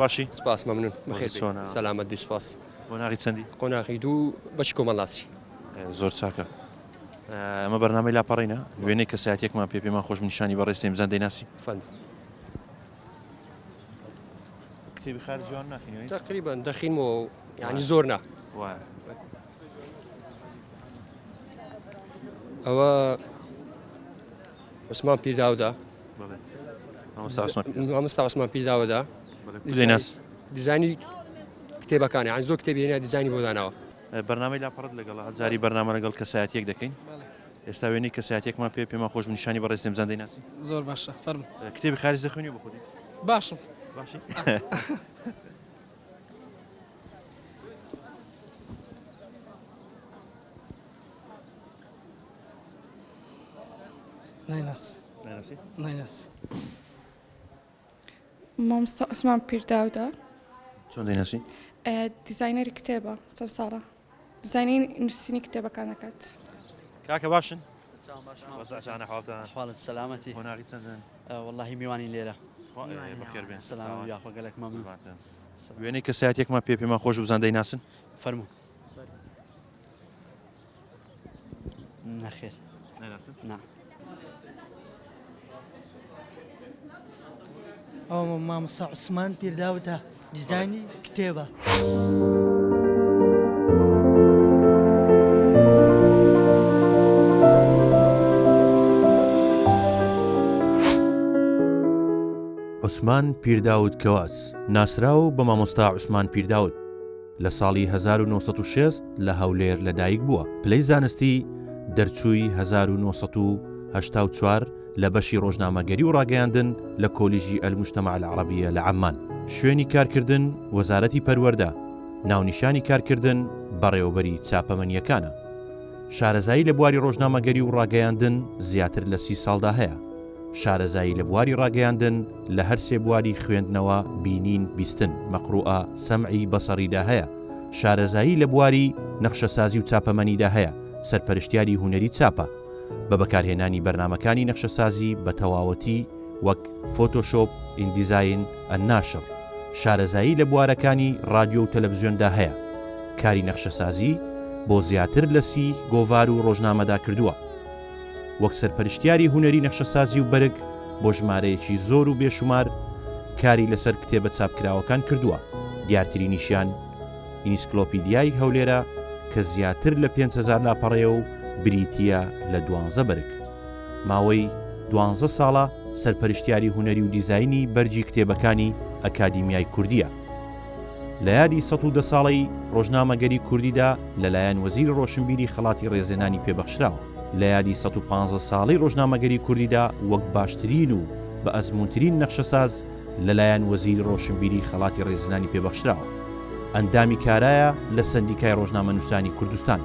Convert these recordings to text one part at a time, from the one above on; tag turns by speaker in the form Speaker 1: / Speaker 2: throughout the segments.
Speaker 1: باشی؟
Speaker 2: سپاس مەمنون بەخێر
Speaker 1: وەزعت چۆنە؟
Speaker 2: بێی سەلامەت بی سپاس.
Speaker 1: قۆناغی چەندی؟
Speaker 2: قۆناغی دوو بەشی کۆمەڵناسی.
Speaker 1: زۆر چاکە. ئەمە بەرنامەی لاپەڕینە وێنەی کەسایەتیەکمان پێ پێمان خۆش نیشانی بەڕێز تێمزان دەیناسی.
Speaker 2: فەرموو.
Speaker 1: کتێبی خارجی وان ناخینەوەی؟
Speaker 2: تقریبا دەخینمەوە یعنی زۆر نا.
Speaker 1: وایە.
Speaker 2: ئەوە عوسمان پیرداودا.
Speaker 1: بەڵێ. مامۆستا عوسمان پیرداود.
Speaker 2: مامۆستا عوسمان پیرداودا.
Speaker 1: بەڵێ دەیناسی؟
Speaker 2: دیزانی کتێبەکانی یعنی زۆر کتێبی هێنا دیزانی بۆ داناوە.
Speaker 1: بەرنامەی لاپەڕەت لەگەڵە جاری بەرنامە لەگەڵ کەسایەتیەک دەکەین ئێستا وێنەی کەسایەتیەکمان پێ پێمان خۆش نیشانی بەڕێز نێمزان دەیناسی
Speaker 3: زۆر باشە فەرموو
Speaker 1: کتێبی خارج دەخوێنی بۆ خۆت
Speaker 3: باشم
Speaker 1: باشی
Speaker 3: نایناس
Speaker 1: نایناسی
Speaker 3: نایناس
Speaker 4: مامۆستا عوسمان پیرداودە.
Speaker 1: چۆن دەیناسی؟
Speaker 4: دیزاینەری کتێبە چەند ساڵە دیزاینی نووسینی کتێبەکان دەکات.
Speaker 1: کاکە باشن؟ وەزعتانە حاڵتان؟
Speaker 5: حاڵت سەلامەتی.
Speaker 1: قۆناغی چەندن؟
Speaker 5: وەڵاهی میوانین لێرە.
Speaker 1: بەخێر بێن.
Speaker 5: سەلام یاخوا گەلەک مەمنون.
Speaker 1: وێنەی کەسایەتیەکمان پێ پێمان خۆش بزان دەیناسن؟
Speaker 5: فەرموو. نەخێر.
Speaker 1: نایناسن؟
Speaker 5: نا.
Speaker 6: ئەوە مامۆستا عوسمان پیرداودە دیزاینی کتێبە.
Speaker 1: عوسمان پیرداود کەواس، ناسراو بە مامۆستا عوسمان پیرداود، لە ساڵی 1960 لە هەولێر لەدایک بووە، پلەی زانستی دەرچووی 1984 لە بەشی ڕۆژنامەگەری و ڕاگەیاندن لە کۆلیژی المجتمع العربیە لە عەممان. شوێنی کارکردن وەزارەتی پەروەردە، ناونیشانی کارکردن بەڕێوەبەری چاپەمەنییەکانە. شارەزایی لە بواری ڕۆژنامەگەری و ڕاگەیاندن زیاتر لە سی ساڵدا هەیە. شارەزایی لە بواری ڕاگەیاندن لە هەرسێ بواری خوێندنەوە، بینین، بیستن، مەقروئە، سەمعی، بەسەڕیدا هەیە. شارەزایی لە بواری نەخشەسازی و چاپەمەنیدا هەیە، سەرپەرشتیاری هونەری چاپە. بە بەکارهێنانی بەرنامەکانی نەخشەسازی بە تەواوەتی وەک، فۆتۆشۆپ، ئیندیزاین، الناشر. شارەزایی لە بوارەکانی ڕادیۆ و تەلەڤزیۆندا هەیە. کاری نەخشەسازی بۆ زیاتر لە سی گۆڤار و ڕۆژنامەدا کردووە. وەک سەرپەرشتیاری هونەری نەخشەسازی و بەرگ بۆ ژمارەیەکی زۆر و بێشومار کاری لەسەر کتێبە چاپکراوەکان کردووە، دیارترینیشیان ئینیسکلۆپیدیای هەولێرە کە زیاتر لە 5000 لاپەڕەیە و بریتییە لە دوانزە بەرگ. ماوەی دوانزە ساڵە سەرپەرشتیاری هونەری و دیزاینی بەرگی کتێبەکانی ئەکادیمیای کوردییە. لە یادی 110 ساڵەی ڕۆژنامەگەری کوردیدا لەلایەن وەزیری ڕۆشنبیری خەڵاتی ڕێزلێنانی پێبەخشراوە. لە یادی 115 ساڵەی ڕۆژنامەگەری کوردیدا وەک باشترین و بە ئەزموونترین نەخشەساز لەلایەن وەزیری ڕۆشنبیری خەڵاتی ڕێزلێنانی پێبەخشراوە. ئەندامی کارایە لە سەندیکای ڕۆژنامەنووسانی کوردستان.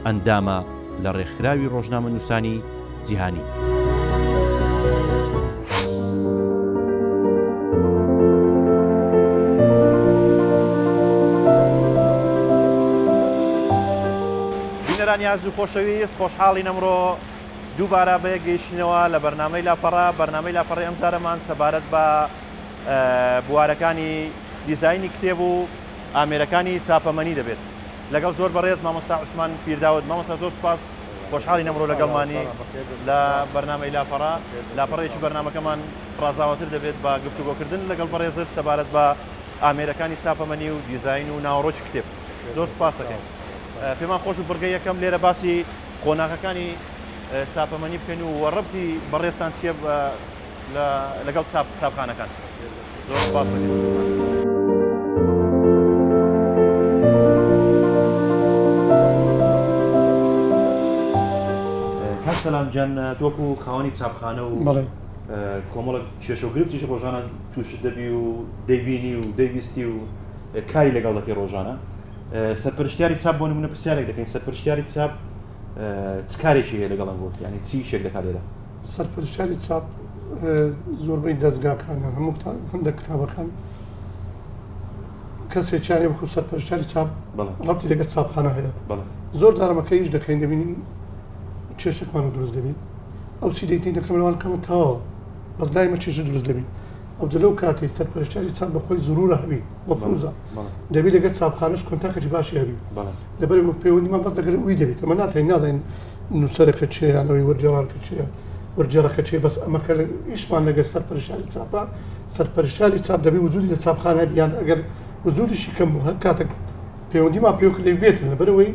Speaker 1: ئەندامە لە ڕێکخراوی ڕۆژنامەنووسانی جیهانی. بینەرانی ئازیز و خۆشەویست خۆشحاڵین ئەمڕۆ دووبارە بەیەک گەیشتینەوە لە بەرنامەی لاپەڕە، بەرنامەی لاپەڕەی ئەمجارەمان سەبارەت بە بوارەکانی دیزاینی کتێب و ئامێرەکانی چاپەمەنی دەبێت لەگەڵ زۆر بەڕێز مامۆستا عوسمان پیرداود. مامۆستا زۆر سوپاس خۆشحاڵین ئەمڕۆ لەگەڵمانی لە بەرنامەی لاپەڕە. لاپەڕەیەکی بەرنامەکەمان ڕازاوەتر دەبێت بە گفتوگۆکردن لەگەڵ بەڕێزت سەبارەت بە ئامێرەکانی چاپەمەنی و دیزاین و ناوەڕۆکی کتێب. زۆر سوپاس دەکەین. پێمان خۆش بوو بڕگەی یەکەم لێرە باسی قۆناغەکانی چاپەمەنی بکەین و ڕەبتی بەڕێزتان چییە بە لەگەڵ چاپخانەکان. زۆر سوپاس دەکەین. کاک سەلام گیان تۆ وەکو خاوەنی چاپخانە و کۆمەڵێک کێشە و گرفتیش ڕۆژانە تووشت دەبی و دەیبینی و دەیبیستی و کاری لەگەڵ دەکەی ڕۆژانە سەرپەرشتیاری چاپ بۆ نمونە پرسیارێک دەکەین سەرپەرشتیاری چاپ چ کارێکی هەیە لەگەڵ ئەنگۆ یعنی چی شێک دەکات لێرە
Speaker 7: سەرپەرشتیاری چاپ زۆربەی دەزگاکان هەموو هەندێک کتابەکان کەسێکیان وەکو سەرپەرشتیاری چاپ ڕەبتی لەگەڵ چاپخانە هەیە زۆر جارەمەکە ئیش دەکەین دەبینین کێشێکمان دروست دەبین ئەو سی دەیتین دەکەم لەوان کەمە تەواوە بەس دایمە کێشە دروست دەبین. ئەوجە لەو کاتەی سەرپەرشتیاری چاپ بە خۆی زرورە هەبی مەفروزە دەبی لەگەر چاپخانەش کۆنتاکەکی باشی هەبی لەبەر پەیوەندیمان بەس لەگەر وی دەبیت ئەمە ناتوانین نازانین نووسەرەکە چێ یان ئەوەی وەرگێڕانکە چێ وەرگێڕەکە چێ بەس ئەمە کە ئیشمان لەگەر سەرپەرشتیاری چاپە سەرپەرشتیاری چاپ دەبی وجودی لە چاپخانە هەبی یان ئەگەر وجودیشی کەم بوو هەر کاتێک پەیوەندیمان پێوە کرد دەبی بێتن لەبەرئەوەی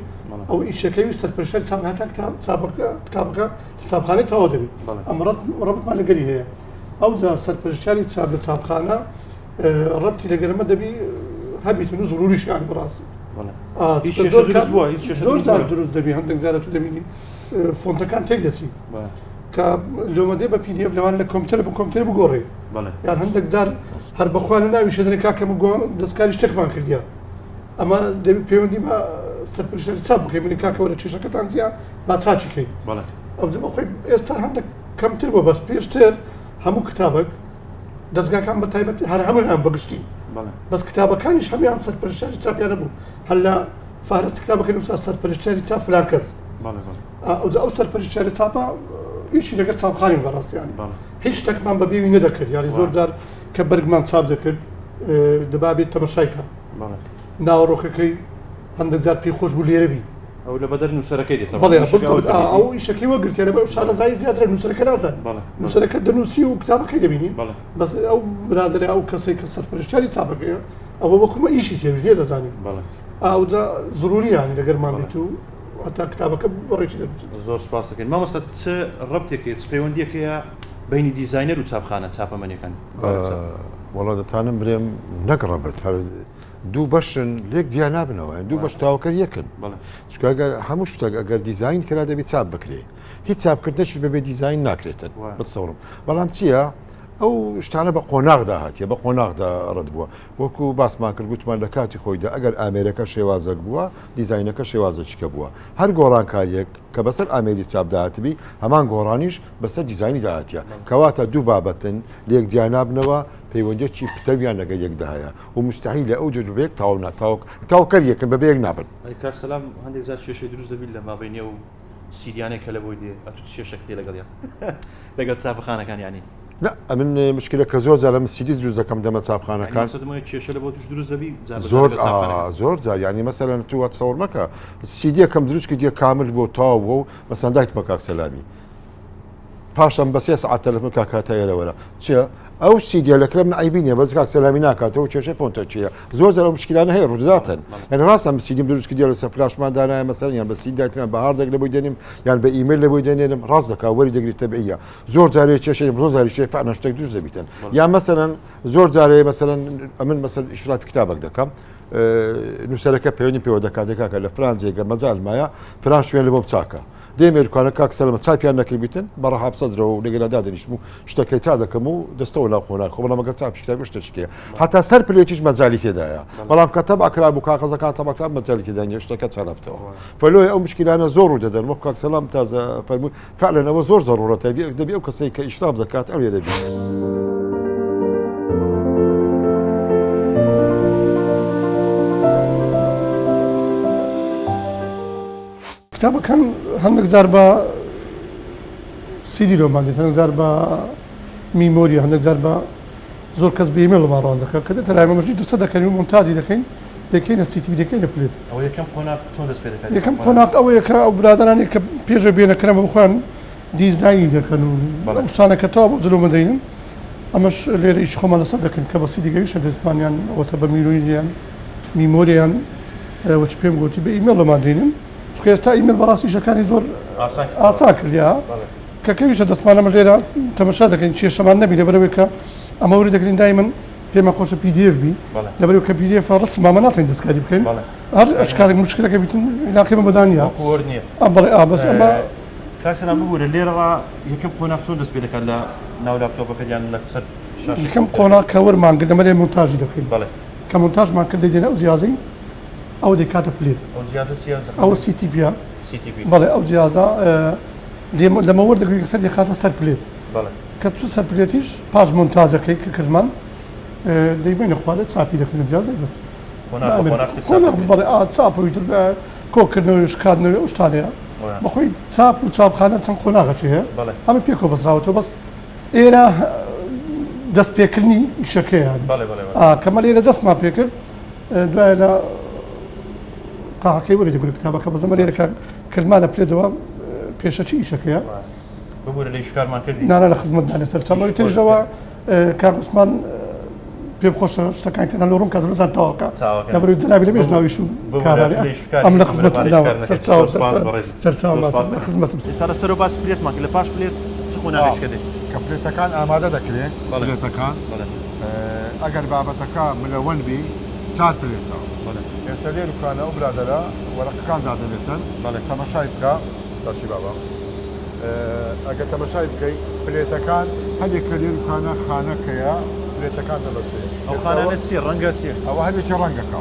Speaker 7: ئەو ئیشەکەی و سەرپەرشتیاری چاپ هەتا کتاب چاپەکە کتابەکە لە چاپخانەی تەواو دەبی ئەم ڕەبتمان لەگەری هەیە ئەوجا سەرپەرشتیاری چاپ لە چاپخانە ڕەبتی لەگەرمە دەبی هەبیت و زروریشیان بەڕاستی زۆر جار دروست دەبی هەندێک جارە تو دەبینی فۆنتەکان تێک دەچی کە لۆمەدێ بە PDF لەوان لە کۆمپیوتەر بە کۆمپیوتەر بگۆڕێ یان هەندێک جار هەر بەخوا لە ناوی شێدرێ کاکە دەستکاری شتێکمان کردیە ئەمە دەبی پەیوەندی بە سەرپەرشتیاری چاپ بکەین بڵێ کاکە وەرە کێشەکەتان چییە با چاکی کەین ئەوجا بە خۆی ئێستا هەندێک کەمتر بووە بەس پێشتر هەموو کتابێک دەستگاکان بە تایبەت هەر هەموویان بەگشتی بەس کتابەکانیش هەموان سەرپەرشتیاری چاپیانە بوو هەر لە فارس کتابەکە نووسا سەرپەرشتیاری چاپ فلان کەس ئەوجا ئەو سەرپەرشتیاری چاپە ئیشی لەگەر چاپخانی بەڕاستیان هیچ شتێکمان بە بێوی نەدەکرد یاری زۆر جار کە بەرگمان چاپ دەکرد دەبا بێت تەمەشای کە ناوەڕۆکەکەی هەندێک جار پێی خۆش بوو لێرە بی
Speaker 1: ئەو لە بەدەر نووسەرەکەی دێتەوە.
Speaker 7: بەڵێ بالضبط ئەو ئیشەکەی وەگرتیە لەبەر ئەو شارەزایی زیاترە نووسەرەکە نازانێت نووسەرەکە دەنووسی و کتابەکەی دەبینی بەس ئەو برادەرە ئەو کەسێک کە سەرپەرشتیاری چاپەکەیە ئەوە وەکومە ئیشی تێویش لێ دەزانین ئەوجا زروریان لەگەرمان بێت و هەتا کتابەکە بەڕێکی دەبچێت
Speaker 1: زۆر سپاس دەکەین مامۆستا چ ڕەبتێک هەیە چ پەیوەندیەک هەیە بینی دیزاینەر و چاپخانە چاپەمەنیەکان
Speaker 3: وەڵا دەتانم برێم نەک ڕەبت هەر دوو بەشن لێک جیا نابنەوە دوو بەش تاوەکەر یەکن چونکە ئەگەر هەموو شتێک ئەگەر دیزین کرا دەبێت چاپ بکرێ هیچ چاپکردنەش بەبێ دیزین ناکرێتن بتسەوڕم بەڵام چییە؟ ئەو شتانە بە قۆناغدا هاتیە بە قۆناغدا ڕەت بووە وەکو باسمان کرد گوتمان لە کاتی خۆیدا ئەگەر ئامێرەکە شێوازێک بووە دیزینەکە شێوازێکیکە بووە هەر گۆڕانکاریەک کە بەسەر ئامێری چاپدا هاتبی هەمان گۆڕانیش بەسەر دیزانی داهاتیە کەواتە دوو بابەتن لێک جیا نابنەوە پەیوەندیەکی پتەویان لەگەل یەکدا هەیە و موستەحیلە ئەو جۆر بەیەک تەواو نا تاوک تاوکەر یەکن بە بەیەک نابن.
Speaker 1: ئەی کاک سەلام هەندێک جار کێشەی دروست دەبیت لە مابەینی ئەو سیدیانەی کە لە بۆی دێ ئەتوو چ کێشەکت هەیە لەگەڵیان لەگەڵ چاپخانەکان یانی؟
Speaker 3: نا ئەمن مشکلە کە زۆر جار ئەمن سیدی دروست دەکەم دەمە چاپخانەکان.
Speaker 1: یانی مەقسەدم ئەوەیە کێشە لە بۆ توش دروست دەبی جار بە جار
Speaker 3: زۆر
Speaker 1: لەگەڵ چاپخانەکان.
Speaker 3: زۆر جار یانی مەسەلەن تو وا تەسەور مەکە سیدیەکەم دروست کردیە کامل بووە تەواو بووە و مەسەلەن دایتمە کاک سەلامی پاشان بە سێ سەعات تەلەفۆن کاک هاتە ئێرە وەرە چیە ئەو سیدیە لە کرم عیبی نییە بەس کاک سەلامی ناکاتەوە کێشەی فۆنتە چیە زۆر جار ئەو مشکلانە هەیە ڕووداتن یعنی ڕاستە من سیدیم دروست کردیە لەسەر فلاشمان دانایە مەسەلەن یان بە سیدی دایتمان بە هاردێک لە بۆی دێنیم یان بە ئیمەیل لە بۆی دێنێنم ڕاست دەکا وەری دەگری تەبعیە زۆر جارێ کێشەی زۆر جاری شێ فعلا شتێک دروست دەبیتن یان مەسەلەن زۆر جارێ مەسەلەن ئەمن مەسەل ئیشرافی کتابێک دەکەم نووسەرەکە پەیوەندی پێوە دەکات دەکاکە لە فلان جێگە مەجال مایە فلان شوێن لە بۆم چاکە دێمە دوکانە کاک سەلامەت چاپیان نەکردبیتن بە ڕەهاب سەدرەوە و لەگەلا دادەنیشتم و شتەکەی چا دەکەم و دەستەوە ناو قۆناغ خۆ بەڵام ئەگەر چاپیش کرابێ شتێکی هەیە هەتا سەر پلێکیش مەجالی تێدایە بەڵام کە تەبع کرابوو کاغەزەکان تەبع کرا مەجالی تێدا نییە شتەکە چالاکتەوە فلۆی ئەو مشکلانە زۆر ڕوو دەدەن وەک کاک سەلام تازە فەرمووی فعلا ئەوە زۆر زەڕوڕەتە دەبێ ئەو کەسەی کە ئیشراف دەکات ئەو لێرە بێت.
Speaker 7: کتابەکان هەندێک جار بە سیدی لۆمان دێت هەندێک جار بە میمۆری هەندێک جار بە زۆر کەس بە ئیمێڵ لۆمان ڕەوان دەکات کە دێتە لای مەمەشی دەسە دەکەین و مۆنتاجی دەکەین دەکەینە سیتی دەکەینە پلێت
Speaker 1: ئەوە یەکەم قۆناغ چۆن دەست پێ دەکات
Speaker 7: یەکەم قۆناغ ئەوەیە کە ئەو برادەرانی کە پێشە بێنەکەنە بە خۆیان دیزاینی دەکەن و ئەو شتانە کە تەواو بۆ جلۆمە دەینن ئەمەش لێرە ئیش خۆمان لەسەر دەکەین کە بە سیدی گەیشتە دەستمانیان ئەوەتە بە میرۆیان میمۆریان وەچ پێم گوتی بە ئیمێڵ لەمان دێنن چونکە ئێستا ئیمێڵ بەڕاستی ئیشەکانی زۆر ئاسان کردیا کە کەویشە دەستمان ئەمە لێرە تەمەشا دەکەین کێشەمان نەبی لەبەرەوەی کە ئەمە وری دەکرین دایمن پێمان خۆشە PDF بی لەبەرەوە کە PDF ڕسم ئەمە ناتوانین دەستکاری بکەین هەر ئەشکارێک مشکلەکە بیتن علاقەی بە بەدان نییە ئەم بەڵێ ئا بەس ئەمە
Speaker 1: کاک سەلام ببورە لێرەڕا یەکەم قۆناغ چۆن دەست پێ دەکات لە ناو لاپتۆپەکەت یان لە سەر شاشەی
Speaker 7: یەکەم قۆناغ کە وەرمان گرت ئەمە لێ مۆنتاژی دەکەین کە مۆنتاژمان کرد دەیدەینە ئەو جیازەی ئەو دەیکاتە plate.
Speaker 1: ئەو جیازە چیە زەحمەت؟
Speaker 7: ئەوە CTP یە.
Speaker 1: CTP.
Speaker 7: بەڵێ ئەو جیازە لەمە وەردەگری لەسەر دەیخاتە سەر plate.
Speaker 1: بەڵێ.
Speaker 7: کە چوو سەر plate یش پاش مۆنتاجەکەی کە کردمان دەیبەینە خوارێ چاپی دەکەین لە جیازەی بەس.
Speaker 1: قۆناغ بە قۆناغ تر چاپ دەکرێت.
Speaker 7: بەڵێ ئا چاپ و ئیتر کۆکردنەوەی شکاندنەوەی ئەو شتانەیە. بەخۆی چاپ و چاپخانە چەند قۆناغەکی هەیە.
Speaker 1: بەڵێ.
Speaker 7: هەمووی پێکەوە بەسراوەتەوە بەس ئێرە. دەست پێکردنی ئیشەکەیان کەمە لێرە دەستمان پێکرد دوای لە قاعەکەی وەری دەگرێت کتابەکە بەزەمە لێرە کردمانە پلێتەوە پێشەکی ئیشەکەیە
Speaker 1: ببورە لێی شکارمان کردی.
Speaker 7: نانا لە خزمەت دانێ سەرچاوەی تریشەوە کاک عوسمان پێم خۆشە شتەکان کە لۆ ڕوون کات لۆتان تەواو کە لەبەرەوەی جەنابی لە مێژ ناویش و کارانێ ئەم لە خزمەتم داوە سەرچاوە سەرچاوە لە خزمەتم.
Speaker 1: ئێستا لەسەرەوە باسی پلێتمان کرد لە پاش پلێت چ قۆناغێک دێت؟
Speaker 3: کە پلێتەکان ئامادە دەکرێن پلێتەکان ئەگەر بابەتەکە ملەوەن بی چار پلێتە ئێستا لێرکانە ئەو برادەرە وەرەقەکان دادەنێتن تەمەشای بکە باشی بابە ئەگەر تەمەشای بکەی پلێتەکان هەندێک کە لێرکانە خانەکەیە پلێتەکان دەبەسێ.
Speaker 1: ئەو خانانە چیە ڕەنگە چیە؟
Speaker 3: ئەوە هەندێکی ڕەنگەکە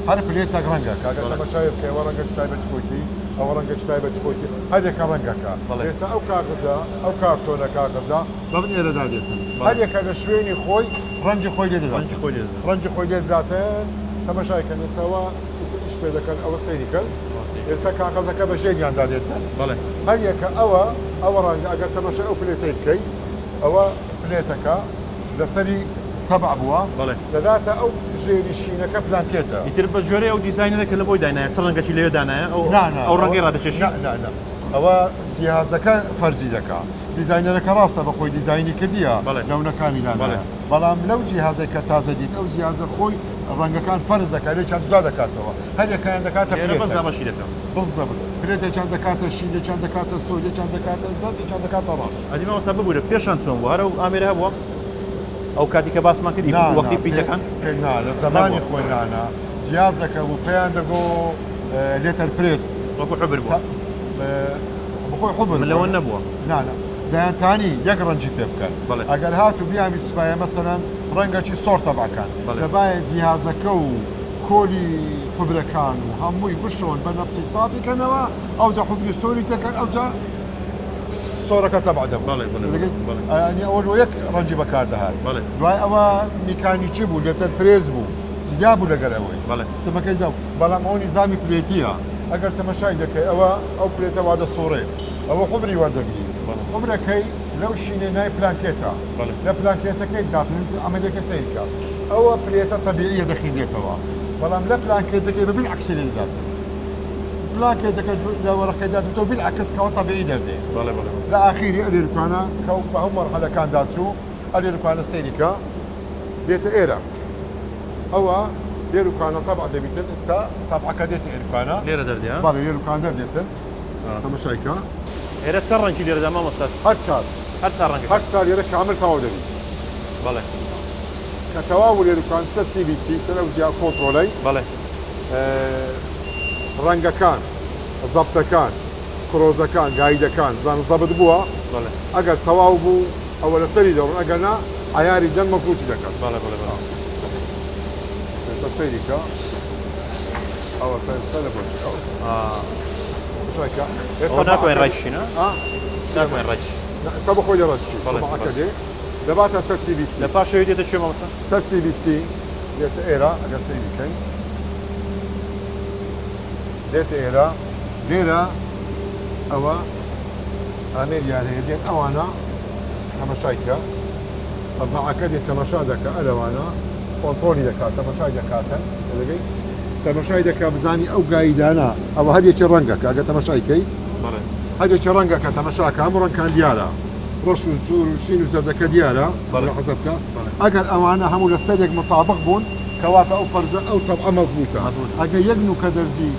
Speaker 3: هەر پلێتێک ڕەنگەکە ئەگەر تەمەشای بکەی ئەوە ڕەنگەکی تایبەتی خۆیتی ئەوە ڕەنگەکی تایبەتی خۆیتی هەریەکە ڕەنگەکە ئێستا ئەو کاغەزە ئەو کارتۆنە کاغەزە بە من ئێرەدا دێتن هەریەکە لە شوێنی خۆی ڕەنگی خۆی لێ دەدات ڕەنگی خۆی لێ دەداتن تەمەشای کەن ئێستا وا ئیش پێ دەکەن ئەوە سەیری کەن ئێستا کاغەزەکە بە ژێریاندا دێتن هەریەکە ئەوە ئەوە ڕەنگە ئەگەر تەمەشای ئەو پلێتەی بکەی ئەوە پلێتەکە لەسەری تەبع بووە دەداتە ئەو ژێری شینەکە پلانکێتە.
Speaker 1: ئیتر بە گوێرەی ئەو دیزاینەرە کە لە بۆی داینایە چ ڕەنگەکی لەوێ دانایە ئەو ئەو ڕەنگەی ڕادەکێشی؟
Speaker 3: نا نا نا ئەوە جیهازەکە فەرزی دەکا دیزاینەرەکە ڕاستە بە خۆی دیزاینی کردیە لەونەکانی دانایە بەڵام لەو جیهازەی کە تازە دیت ئەو جیهازە خۆی ڕەنگەکان فەرز دەکا لێکیان جودا دەکاتەوە هەر یەکەیان دەکاتە
Speaker 1: لێرە بەس دابەشی دەکا.
Speaker 3: بالضبط پلێتێکیان دەکاتە شین لێکیان دەکاتە سۆر لێکیان دەکاتە زەرد لێکیان دەکاتە ڕەش.
Speaker 1: ئەدی مامۆستا ببورە پێشان چۆن بوو هەر ئەو ئامێرە هەبووە ئەو کاتی کە باسمان کردی
Speaker 3: نا
Speaker 1: وەختی
Speaker 3: نا
Speaker 1: پیتەکان
Speaker 3: پێ نا لە زەمانی
Speaker 1: نەبووە
Speaker 3: خۆی نا نا جیازەکە بوو پێیان دەگۆ letter press
Speaker 1: وەکو حبر بووە
Speaker 3: بەخۆی حبر
Speaker 1: من لەوە نەبووە
Speaker 3: نا نا دەیانتانی یەک ڕەنگی پێ بکەن
Speaker 1: بەڵێ
Speaker 3: ئەگەر هاتوو بیان ویستبایە مەسەلەن ڕەنگەکی سۆر تەبعکەن
Speaker 1: بەڵێ
Speaker 3: دەبایە جیهازەکە و کۆلی حبرەکان و هەمووی بشۆن بە نەفتی سافی کەنەوە ئەوجا حبری سۆری تێکەن ئەوجا سۆرەکە تەبع دەبوو
Speaker 1: بەڵێ بەڵێ
Speaker 3: دەگەیت
Speaker 1: بەڵێ
Speaker 3: ئەیانی ئەوە لۆ یەک ڕەنگی بەکار دەهات
Speaker 1: بەڵێ
Speaker 3: دوای ئەوە میکانیکی بوو letter press بوو جیا بوو لەگەر ئەوەی
Speaker 1: بەڵێ
Speaker 3: سیستەمەکەی جیا بوو بەڵام ئەوە نیزامی پلێتیە ئەگەر تەمەشای دەکەی ئەوە ئەو پلێتە وا دەسوڕێ ئەوە حوبری وەردەگری
Speaker 1: بەڵێ
Speaker 3: حوبرەکەی لەو شینەی نای پلانکێتە
Speaker 1: بەڵێ
Speaker 3: لە پلانکێتەکەی داتن عەمەلیەکەی سەیر کە ئەوە پلێتە تەبیعیە دەخینرێتەوە بەڵام لە پلانکێتەکەی بە بیلعەکسی لێ دەداتن پلانکێتەکەش لە وەرەقەی داتن بیلعەکس کەوە تەبیعی دەردێ
Speaker 1: بەڵێ بەڵێ
Speaker 3: لە ئاخیری ئەلێرکانە کە بە هەموو مەرحەلەکاندا چوو ئەلێرکانە سەیری کە دێتە ئێرە ئەوە لێرکانە تەبع دەبیتن ئێستا تەبعەکە دێتە ئێرکانە
Speaker 1: لێرە دەردێ ها؟
Speaker 3: بەڵێ لێرکان دەردێتن تەمەشای کە
Speaker 1: ئێرە چەند ڕەنگی لێرەدا مامۆستا؟
Speaker 3: هەر چار
Speaker 1: هەر چار ڕەنگەکە
Speaker 3: هەر چار لێرە کامل تەواو دەبی
Speaker 1: بەڵێ
Speaker 3: کە تەواو بوو لێرکان سەر CBC سەر ئەو جیا کۆنترۆلەی
Speaker 1: بەڵێ
Speaker 3: ڕەنگەکان زەبتەکان کرۆزەکان گایدەکان بزانە زەبت بووە
Speaker 1: بەڵێ
Speaker 3: ئەگەر تەواو بوو ئەوە لەسەری دەڕۆن ئەگەر نا عەیاری دەن مەزبووتی دەکەن.
Speaker 1: بەڵێ بەڵێ بەڵێ.
Speaker 3: ئێستا سەیری کە ئەوە سەر بۆ ئەوە شایکە
Speaker 1: ئێستا ناتوانین ڕای ها ناتوانین ڕای
Speaker 3: ئێستا بە خۆی لێ ڕای
Speaker 1: بەڵێ
Speaker 3: تەبعەکە دێ دەباتە سەر CBC
Speaker 1: لە پاشەوەی دێتە کوێ مامۆستا؟
Speaker 3: سەر CBC دێتە ئێرە ئەگەر سەیری کەین دێتە ئێرە لێرە ئەوە ئامێریان هەیە دێن ئەوانە تەمەشای کە تەبعەکە دێت تەمەشا دەکا ئەلەوانە کۆنترۆلی دەکات تەمەشای دەکاتن دەگەی تەمەشای دەکا بزانی ئەو گایدانە ئەوە هەر یەکێ ڕەنگەکە ئەگە تەمەشای کەی هەر یەکێ ڕەنگەکە تەمەشاکە هەموو ڕەنگکان دیارە ڕەش و سوور و شین و زەردەکە دیارە ملاحەزە بکە ئەگەر ئەوانە هەموو لەسەر یەک مطابق بوون کەواتە ئەو فەرزە ئەو تەبعە مەزبووتە ئەگەر یەک نوکە دەرزی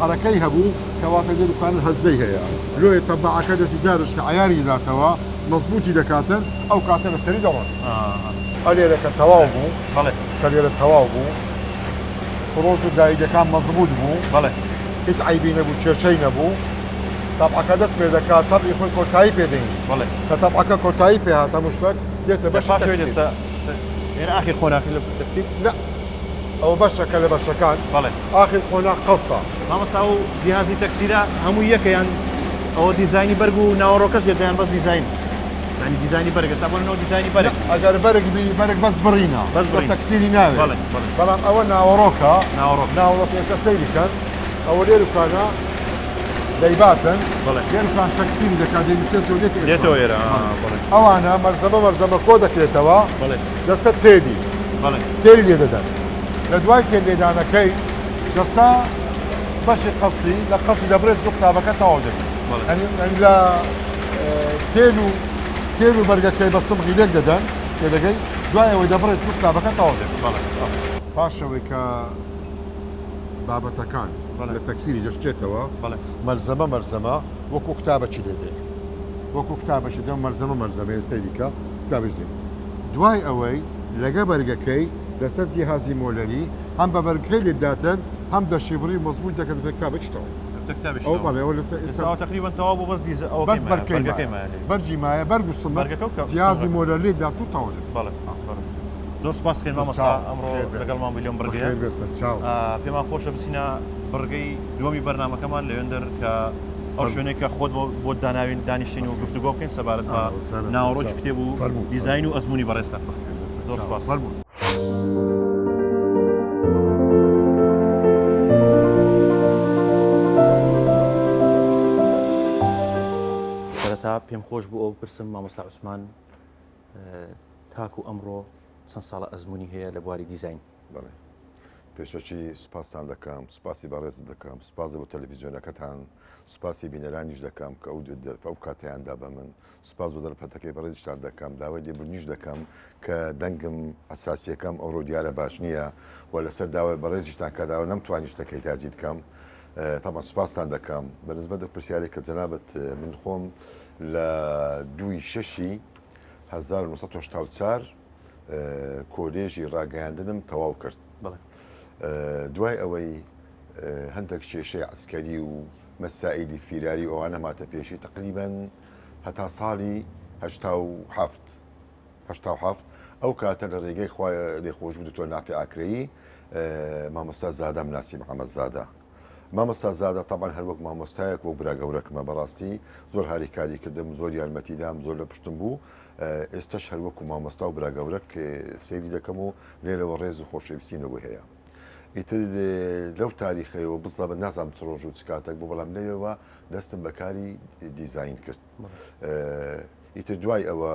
Speaker 3: حەرەکەی هەبوو کەواتە لێرکانە هەزەی هەیە لۆیە تەبعەکە دەستی جارش کە عەیاری دەداتەوە مەزبووتی دەکاتن ئەو کاتە لەسەری دەڕۆن. ئەلێرە کە تەواو بوو
Speaker 1: بەڵێ.
Speaker 3: کە لێرە تەواو بوو پرۆز و گایدەکان مەزبووت بوو
Speaker 1: بەڵێ.
Speaker 3: هیچ عەیبی نەبوو کێشەی نەبوو تەبعەکە دەست پێ دەکات تەبعی خۆی کۆتایی پێ دێنی
Speaker 1: بەڵێ.
Speaker 3: کە تەبعەکە کۆتایی پێ هات هەموو شتێک دێتە
Speaker 1: لە
Speaker 3: بەشی
Speaker 1: پاشەوەی
Speaker 3: تەکسیر.
Speaker 1: دێتە لێرە ئاخیر قۆناغی لە تەکسیر؟
Speaker 3: نا ئەوە بەشەکە لە بەشەکان.
Speaker 1: بەڵێ.
Speaker 3: ئاخیر قۆناغ قەسە.
Speaker 1: مامۆستا ئەو جیهازی تەکسیرە هەمووی یەکە یان ئەوە دیزاینی بەرگ و ناوەڕۆکەش دێتە یان بەس دیزاین یانی دیزاینی بەرگ ئێستا بۆ نمونە دیزاینی بەرگ
Speaker 3: ئەگەر بەرگ بی بەرگ بەس بڕینە
Speaker 1: بەس بڕین
Speaker 3: تەکسیری ناوێ
Speaker 1: بەڵێ بەڵێ
Speaker 3: بەڵام ئەوە ناوەڕۆکە
Speaker 1: ناوەڕۆک
Speaker 3: ناوەڕۆک ئێستا سەیری کەن ئەوە لێرکانە. دەیباتن
Speaker 1: بەڵێ.
Speaker 3: لێرەشان تەکسیری دەکات دەینوشتێتەوە دێتە ئێرە.
Speaker 1: دێتەوە ئێرە بەڵێ.
Speaker 3: ئەوانە مەلزەمە مەلزەمە کۆ دەکرێتەوە
Speaker 1: بەڵێ.
Speaker 3: دەستە تێلی
Speaker 1: بەڵێ.
Speaker 3: تێلی لێ دەدەن لە دوای تێل لێدانەکەی دەستە بەشی قەسی لە قەسی دەبرێت دوو قوتابەکە تەواو دەبێت
Speaker 1: بەڵێ.
Speaker 3: یعنی لە تێل و تێل و بەرگەکەی بە سمغی لێک دەدەن تێدەگەی دوای ئەوەی دەبڕێت دوو قوتابەکە تەواو دەبێت.
Speaker 1: بەڵێ.
Speaker 3: پاشەوەی کە بابەتەکان لە تەکسیری دەشکێتەوە مەلزەمە مەلزەمە وەکو کتابەکی لێ دێ وەکو کتابەکی دێ مەلزەمە مەلزەمەیە سەیری کە کتابش دێ دوای ئەوەی لەگە بەرگەکەی لەسەر جیهازی مۆلەری هەم بە بەرگەکەی لێ داتن هەم دەشیبڕی مەزبوط دەکەن بە کتابەکی تەواو ئەو بەڵێ ئەوە لەسەر
Speaker 1: ئێستا تقریبا تەواو بوو بەس دیزە ئەوە
Speaker 3: بەس بەرگەکەی مایە بەرگی مایە بەرگ و سمە
Speaker 1: بەرگەکە و
Speaker 3: جیهازی مۆلەر لێ دات و تەواو دەبێت
Speaker 1: بەڵێ بەڵێ زۆر سپاس دەکەین مامۆستا ئەمڕۆ لەگەڵمان بووی لەم بڕگەیە پێمان خۆشە بچینە بڕگەی دووەمی بەرنامەکەمان لەوێندەر کە ئەو شوێنێک کە خۆت بۆ داناوین دانیشتین و گفتوگۆ بکەین سەبارەت بە ناوەڕۆکی کتێب و دیزاین و ئەزمموی بەڕێزتان زۆر سپاس. سەرەتا پێم خۆش بوو ئەو پرسم مامۆستا عوسمان تاکو ئەمڕۆ چەند ساڵە ئەزموونی هەیە لە بواری دیزاین؟
Speaker 3: بەڵێ پێشەکی سوپاستان دەکەم، سوپاسی بەڕێزت دەکەم، سوپاس بۆ تەلەفیزیۆنەکەتان، سوپاسی بینەرانیش دەکەم کە ئەو ئەو کاتەیان دا بە من، سوپاس بۆ دەرفەتەکەی بەڕێزیشتان دەکەم، داوای لێبوردنیش دەکەم کە دەنگم حەساسیەکەم ئەوڕۆ دیارە باش نییە و لەسەر داوای بەڕێزیشتان کە داوا نەمتوانی شتەکەی تاجی بکەم تەبعەن سوپاستان دەکەم. بە نسبەت ئەو پرسیارەی کە جەنابت من خۆم لە دووی شەشی 1984 کۆلێژی ڕاگەیاندنم تەواو کرد. دوای ئەوەی هەندێک کێشەی عەسکەری و مەسائیلی فیراری و ئەوانە هاتە پێشی تەقریبەن هەتا ساڵی 87 87 ئەو کاتە لە ڕێگەی خوای لێخۆشبوو دکتۆر نافع ئاکرەیی مامۆستا زادەم ناسی محەمەد زادە. مامۆستا زادە تەبعەن هەر وەک مامۆستایەک وەک برا گەورەکمە بەڕاستی زۆر هاریکاری کردم زۆر یارمەتی دام زۆر لە پشتم بوو ئێستش هەر وەکو مامۆستا و برا گەورەک سەیری دەکەم و لێرەوە ڕێز و خۆشەویستی نەبوو هەیە ئیتر لەو تاریخەوە بزەبت نازانم چ ڕۆژ و چ کاتێک بوو بەڵام لەوێوە دەستم بە کاری دیزاین کرد ئیتر دوای ئەوە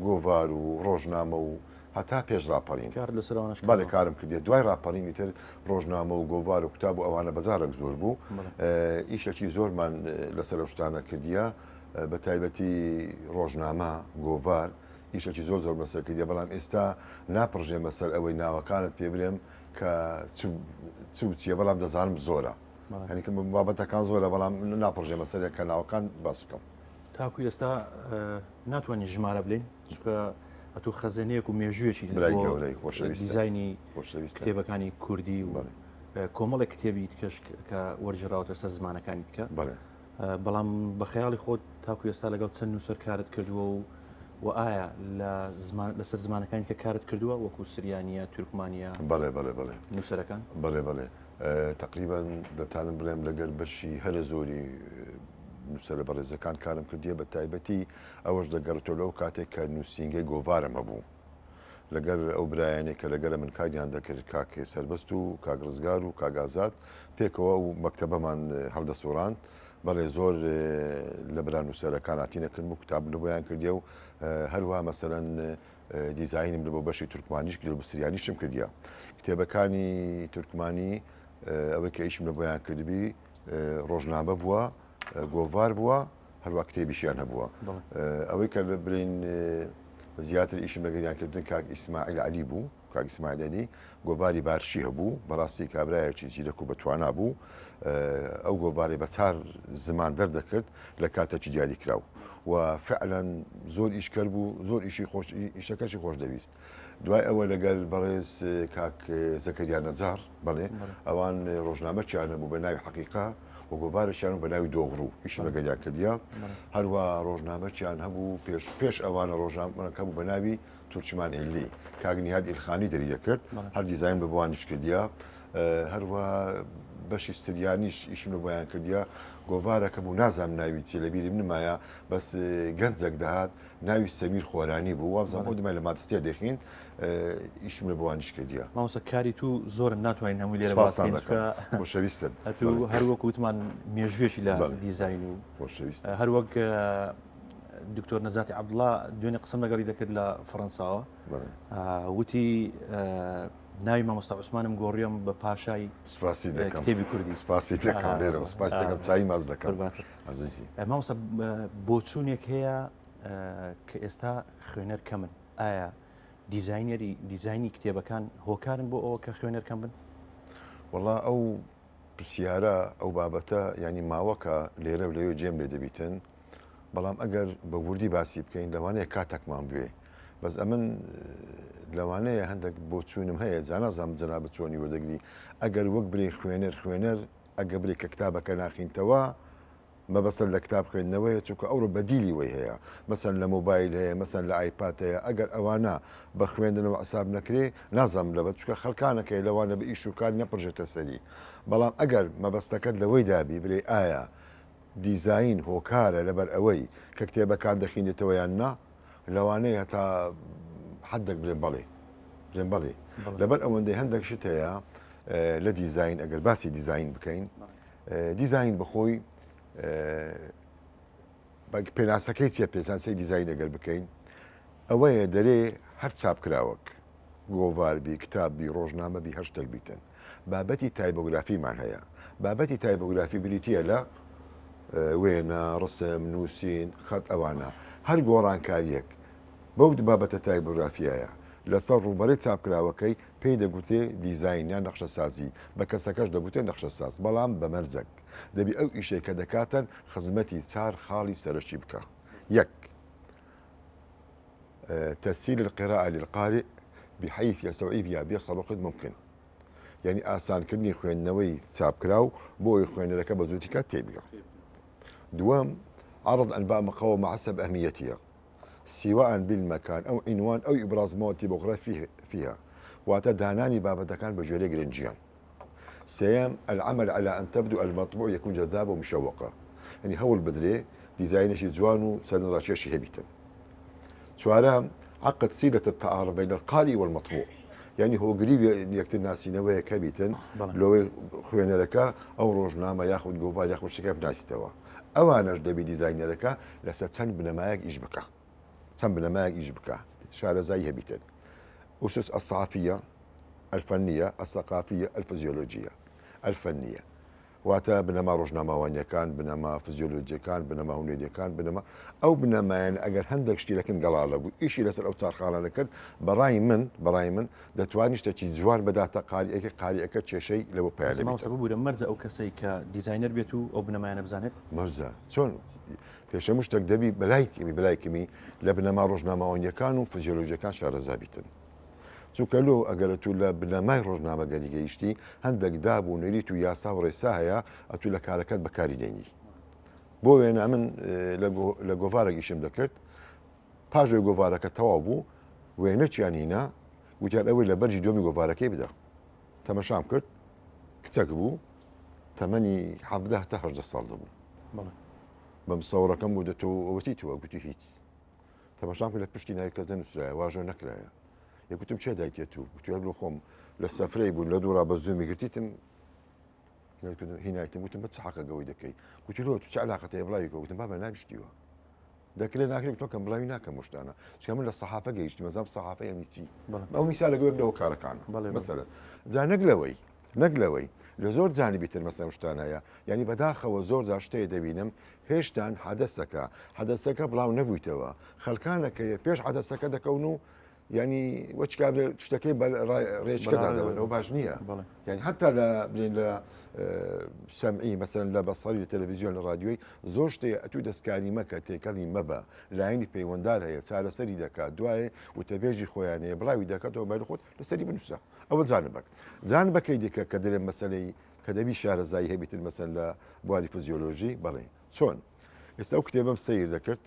Speaker 3: گۆڤار و ڕۆژنامە و هەتا پێش ڕاپەڕین.
Speaker 1: کارت لەسەر ئەوانەش
Speaker 3: کردووە؟ بەڵێ
Speaker 1: کارم
Speaker 3: کردیە. دوای ڕاپەڕین ئیتر ڕۆژنامە و گۆڤار و کتاب و ئەوانە بەجارێک زۆر بوو. ئیشەکی زۆرمان لەسەر ئەو شتانە کردیە. بە تایبەتی ڕۆژنامە، گۆڤار ئیشەکی زۆر زۆرم لەسەر کردیە. بەڵام ئێستا ناپڕژێمە سەر ئەوەی ناوەکانت پێ برێم کە چ و چییە، بەڵام دەزانم زۆرە. یانی کە بابەتەکان زۆرە بەڵام ناپڕژێمە سەر کە ناوەکان باس بکەم.
Speaker 1: تاکو ئێستا ناتوانین ژمارە بلین چونکە ئەتوو خەزێنەیەک و مێژوویەکی
Speaker 3: برای گەورەی خۆشەویستە
Speaker 1: دیزاینی کتێبەکانی کوردی و کۆمەڵێک کتێبی دیکەش کە وەرگێڕاوەتە سەر زمانەکانی دیکە بەڵام بە خەیاڵی خۆت تاکو ئێستا لەگەڵ چەند نووسەر کارت کردووە و و ئایا لە زمان لەسەر زمانەکانی کە کارت کردووە وەکو سریانیە تورکمانیە
Speaker 3: بەڵێ بەڵێ بەڵێ
Speaker 1: نووسەرەکان
Speaker 3: بەڵێ بەڵێ تەقریبەن دەتانم بڵێم لەگەر بەشی هەرە زۆری نووسەرە بەڕێزەکان کارم کردیە بە تایبەتی ئەوەش دەگەڕێتەوە لەو کاتێک کە نووسینگەی گۆڤارم هەبوو لەگەر ئەو برایانەی کە لەگەرە من کاریان دەکرد کاک سەربەست و کاک ڕزگار و کاک ئازاد پێکەوە ئەو مەکتەبەمان هەڵدەسوڕاند بەڵێ زۆر لە برا نووسەرەکان هاتینە کردم و کتاب لە بۆیان کردیە و هەروە مەسەلەن دیزاینم لە بۆ بەشی تورکمانیش کرد و سریانیشم کردیە کتێبەکانی تورکمانی ئەوەی کە ئیشم لە بۆیان کردبی ڕۆژنامە بووە، گۆڤار بووە، هەروا کتێبیشیان هەبووە. ئەوەی کە برین زیاتر ئیشم لەگەریان کردن کاک ئیسماعیل عەلی بوو، کاک ئیسماعیل عەلی گۆڤاری بارشی هەبوو، بەڕاستی کابرایەکی زیرەک و بەتوانا بوو. ئەو گۆڤارەی بە چار زمان دەردەکرد لە کاتێکی دیاریکراو و فعلا زۆر ئیشکەر بوو، زۆر ئیشی خۆش ئیشەکەشی خۆش دەویست. دوای ئەوە لەگەل بەڕێز کاک زەکەریا نەجاڕ، بەڵێ، ئەوان ڕۆژنامەکیان هەبوو بە ناوی حەقیقە و گۆڤارێکیان بوو بە ناوی دۆغڕو، ئیشم لەگەلیان کردیە. هەروا ڕۆژنامەکیان هەبوو پێش پێش ئەوانە ڕۆژنامەک هەبوو بە ناوی تورکمان ئیللی، کاک نیهاد ئیلخانی دەری دەکرد، هەر دیزاین بە بۆوانیش کردیە. هەروا بەشی سریانیش ئیشم لە بۆیان کردیە. گۆڤارەکە بوو نازانم ناوی چیە لە بیرم نمایە بەس گەنجەک دەهات ناوی سەمیر خۆرانی بوو وابزانم ئەو دەمای لە ماجستێر دەخین ئیشم لە بۆوانیش کردیە.
Speaker 1: مامۆستا کاری تو زۆرن ناتوانین هەمووی لێرە باس
Speaker 3: سپاستان
Speaker 1: بکەین
Speaker 3: دەکەم
Speaker 1: چونکە
Speaker 3: خۆشەویستن
Speaker 1: ئەتوو
Speaker 3: بەڵێ
Speaker 1: هەر وەک وتمان مێژوویەکی لە
Speaker 3: بەڵێ
Speaker 1: دیزاین و
Speaker 3: خۆشەویستن.
Speaker 1: هەر وەک دکتۆر نەجاتی عەبدوڵا دوێنێ قسەم لەگەڵی دەکرد لە فەڕەنساوە
Speaker 3: بەڵێ
Speaker 1: وتی ناوی مامۆستا عوسمانم گۆڕیەم بە پاشای
Speaker 3: سپاسی دەکەم
Speaker 1: کتێبی کوردی.
Speaker 3: سپاسی دەکەم لێرەوە سپاسی دەکەم چایی ماچ دەکەم
Speaker 1: قوربانت.
Speaker 3: عەزیزی.
Speaker 1: مامۆستا بۆچوونێک هەیە کە ئێستا خوێنەر کەمن ئایا دیزاینەری دیزاینی کتێبەکان هۆکارن بۆ ئەوە کە خوێنەر کەم بن؟
Speaker 3: وەڵا ئەو پرسیارە ئەو بابەتە یانی ماوەکە لێرە و لەوێ جێم لێ دەبیتن بەڵام ئەگەر بە وردی باسی بکەین لەوانەیە کاتەکمان بوێ بەس ئەمن لەوانەیە هەندێک بۆچوونم هەیە جا نازانم جەنابت چۆنی وەردەگری ئەگەر وەک برێ خوێنەر خوێنەر ئەگە برێ کە کتابەکە ناخینتەوە مەبەستت لە کتاب خوێندنەوەیە چونکە ئەوڕۆ بەدیلی وەی هەیە مەسەن لە مۆبایل هەیە مەسەن لە ئایپاد هەیە ئەگەر ئەوانە بە خوێندنەوە عساب نەکرێ نازانم لەبەر چونکە خەڵکانەکەی لەوانە بە ئیش و کار نەپڕژێتە سەری بەڵام ئەگەر مەبەستەکەت لەوەی دابی برێ ئایا دیزاین هۆکارە لەبەر ئەوەی کە کتێبەکان دەخینێتەوە یان نا لەوانەیە هەتا حدێک بلێن بەڵێ بلێن بەڵێ لەبەر ئەوەندەی هەندێک شت هەیە لە دیزاین ئەگەر باسی دیزاین بکەین دیزاین بەخۆی پێناسەکەی چیە پێناسەی دیزاین ئەگەر بکەین ئەوەیە دەرێ هەر چاپکراوەک گۆڤار بی کتاب بی ڕۆژنامە بی هەر شتێک بیتن بابەتی تایبۆگرافیمان هەیە بابەتی تایبۆگرافی بریتە لە وێنە ڕسم نووسین خەت ئەوانە هەر گۆڕانکاریەک بەو بابەتە تایبۆگرافیایە لەسەر ڕووبەرەی چاپکراوەکەی پێی دەگوترێ دیزاین یان نەخشەسازی، بە کەسەکەش دەگوترێ نەخشەساز، بەڵام بە مەرجەک دەبی ئەو ئیشەی کە دەکاتن خزمەتی چار خاڵی سەرەکی بکا، یەک، تسهیل القراءە للقارئ بحیث یستوعبها بأسرع وقت ممکن، یانی ئاسانکردنی خوێندنەوەی چاپکراو بۆ ئەوەی خوێنەرەکە بە زووترین کات تێیبگا. دووەم، عرض انباء مقومە حسب اهمیتها. سواء بالمکان او عنوان او ابراز مواد تیبۆغرافی فیها واتە دانانی بابەتەکان بە گوێرەی گرنگیان. سێیەم، العمل علی ان تبدو المطبوع یکون جذابە و مشوقە یانی هەوڵ بدرێ دیزاینێکی جوان و سەرنجڕاکێشی هەبیتن. چوارەم، عقد صلە التعارف بین القارئ والمطبوع یانی هۆگری یەکتر ناسینەوەیەک هەبیتن لۆوەی خوێنەرەکە ئەو ڕۆژنامە یاخود گۆڤار یاخود شتێکە بناسیتەوە. ئەوانەش دەبی دیزاینەرەکە لەسەر چەند بنەمایەک ئیش بکا چەند بنەمایەک ئیش بکا شارەزایی هەبیتن أسس الصحفية الفنية الثقافية الفزیۆلۆجیە الفنية واتە بنەما ڕۆژنامەوانیەکان بنەما فزیۆلۆجیەکان بنەما هونەریەکان بنەما ئەو بنەمایەن ئەگەر هەندێک شتی لەکن گەڵاڵە بوو ئیشی لەسەر ئەو چارخاڵانە کرد بەڕای من بەڕای من دەتوانی شتێکی جوان بداتە قاریەکە قاریەکە کێشەی لەوە پیا نەبێت.
Speaker 1: مامۆستا ببورە مەرجە ئەو کەسەی کە دیزاینەر بێت و ئەو بنەمایانە بزانێت؟
Speaker 3: مەرجە چۆن پێش هەموو شتێک دەبی بەلای کەمی بەلای کەمی لە بنەما ڕۆژنامەوانیەکان و فزیۆلۆژیەکان شارەزا بیتن چونکە لۆ ئەگەر ئەتوو لە بنەمای ڕۆژنامەگەری گەیشتی هەندێک داب و نەریت و یاسا و ڕێسا هەیە ئەتوو لە کارەکەت بەکاری دێنی بۆ وێنە من لە گۆڤارێک ئیشم دەکرد پاش ئەوەی گۆڤارەکە تەواو بوو، وێنەکیان هینا، گوتیان ئەوەی لە بەرگی دووەمی گۆڤارەکەی بدە. تەمەشام کرد، کچەک بوو، تەمەنی 17 تا 18 ساڵ دەبوو. بە مسەوڕەکەم بوو دە تۆ ئەوە چی تووە؟ گوتی هیچ. تەمەشام کرد لە پشتی ناوی کەس نەنووسرایە، واژۆ نەکرایە. یە گوتم کێ دایکێ تو؟ گوتی هەر لۆ خۆم لە سەفرەی بوون لە دوورا بە زوومی گرتیتم هینایتم گوتم بە چ حەقێک ئەوەی دەکەی؟ گوتی لۆ تو چ علاقەت هەیە بڵاوی کە؟ گوتم بابە ناویشتیوە. دەکرێ ناکرێ گوتم کەم بڵاوی ناکەم ئەو شتانە چونکە من لە سەحافە گەیشتم ئەزانم سەحافە یانی چی ئەو میسالە گەورە لەوە کارەکانە مەسەلەن جا نەک لەوەی نەک لەوەی لە زۆر جانبی تر مەسەلەن شتان هەیە یعنی بەداخەوە زۆر جار شتێ دەبینم هێشتان حەدەسەکە حەدەسەکە بڵاو نەبوویتەوە خەڵکانەکەیە پێش حەدەسەکە دەکەون و یانی وەچ کابرا شتەکەی بە ڕێچکەدا دەبن ئەو باش نییە یعنی حتا لە بلێن لە سەمعی مەسەن لە بەسەری لە تەلەڤیزیۆن لە رادیۆی زۆر شتێ ئەتوو دەستکاری مەکە تێکەڵی مەبە لایەنی پەیوەندار هەیە چارەسەری دەکات دوایێ وتەبێژی خۆیان هەیە بڵاوی دەکاتەوە بەر خۆت لەسەری بنووسە ئەوە جانبەک جانبەکەی دیکە کە دەرێن مەسەلەی کە دەبی شارەزایی هەبیتن مەسەن لە بواری فزیۆلۆژی بەڵێ چۆن ئێستا ئەو کتێبەم سەیر دەکرد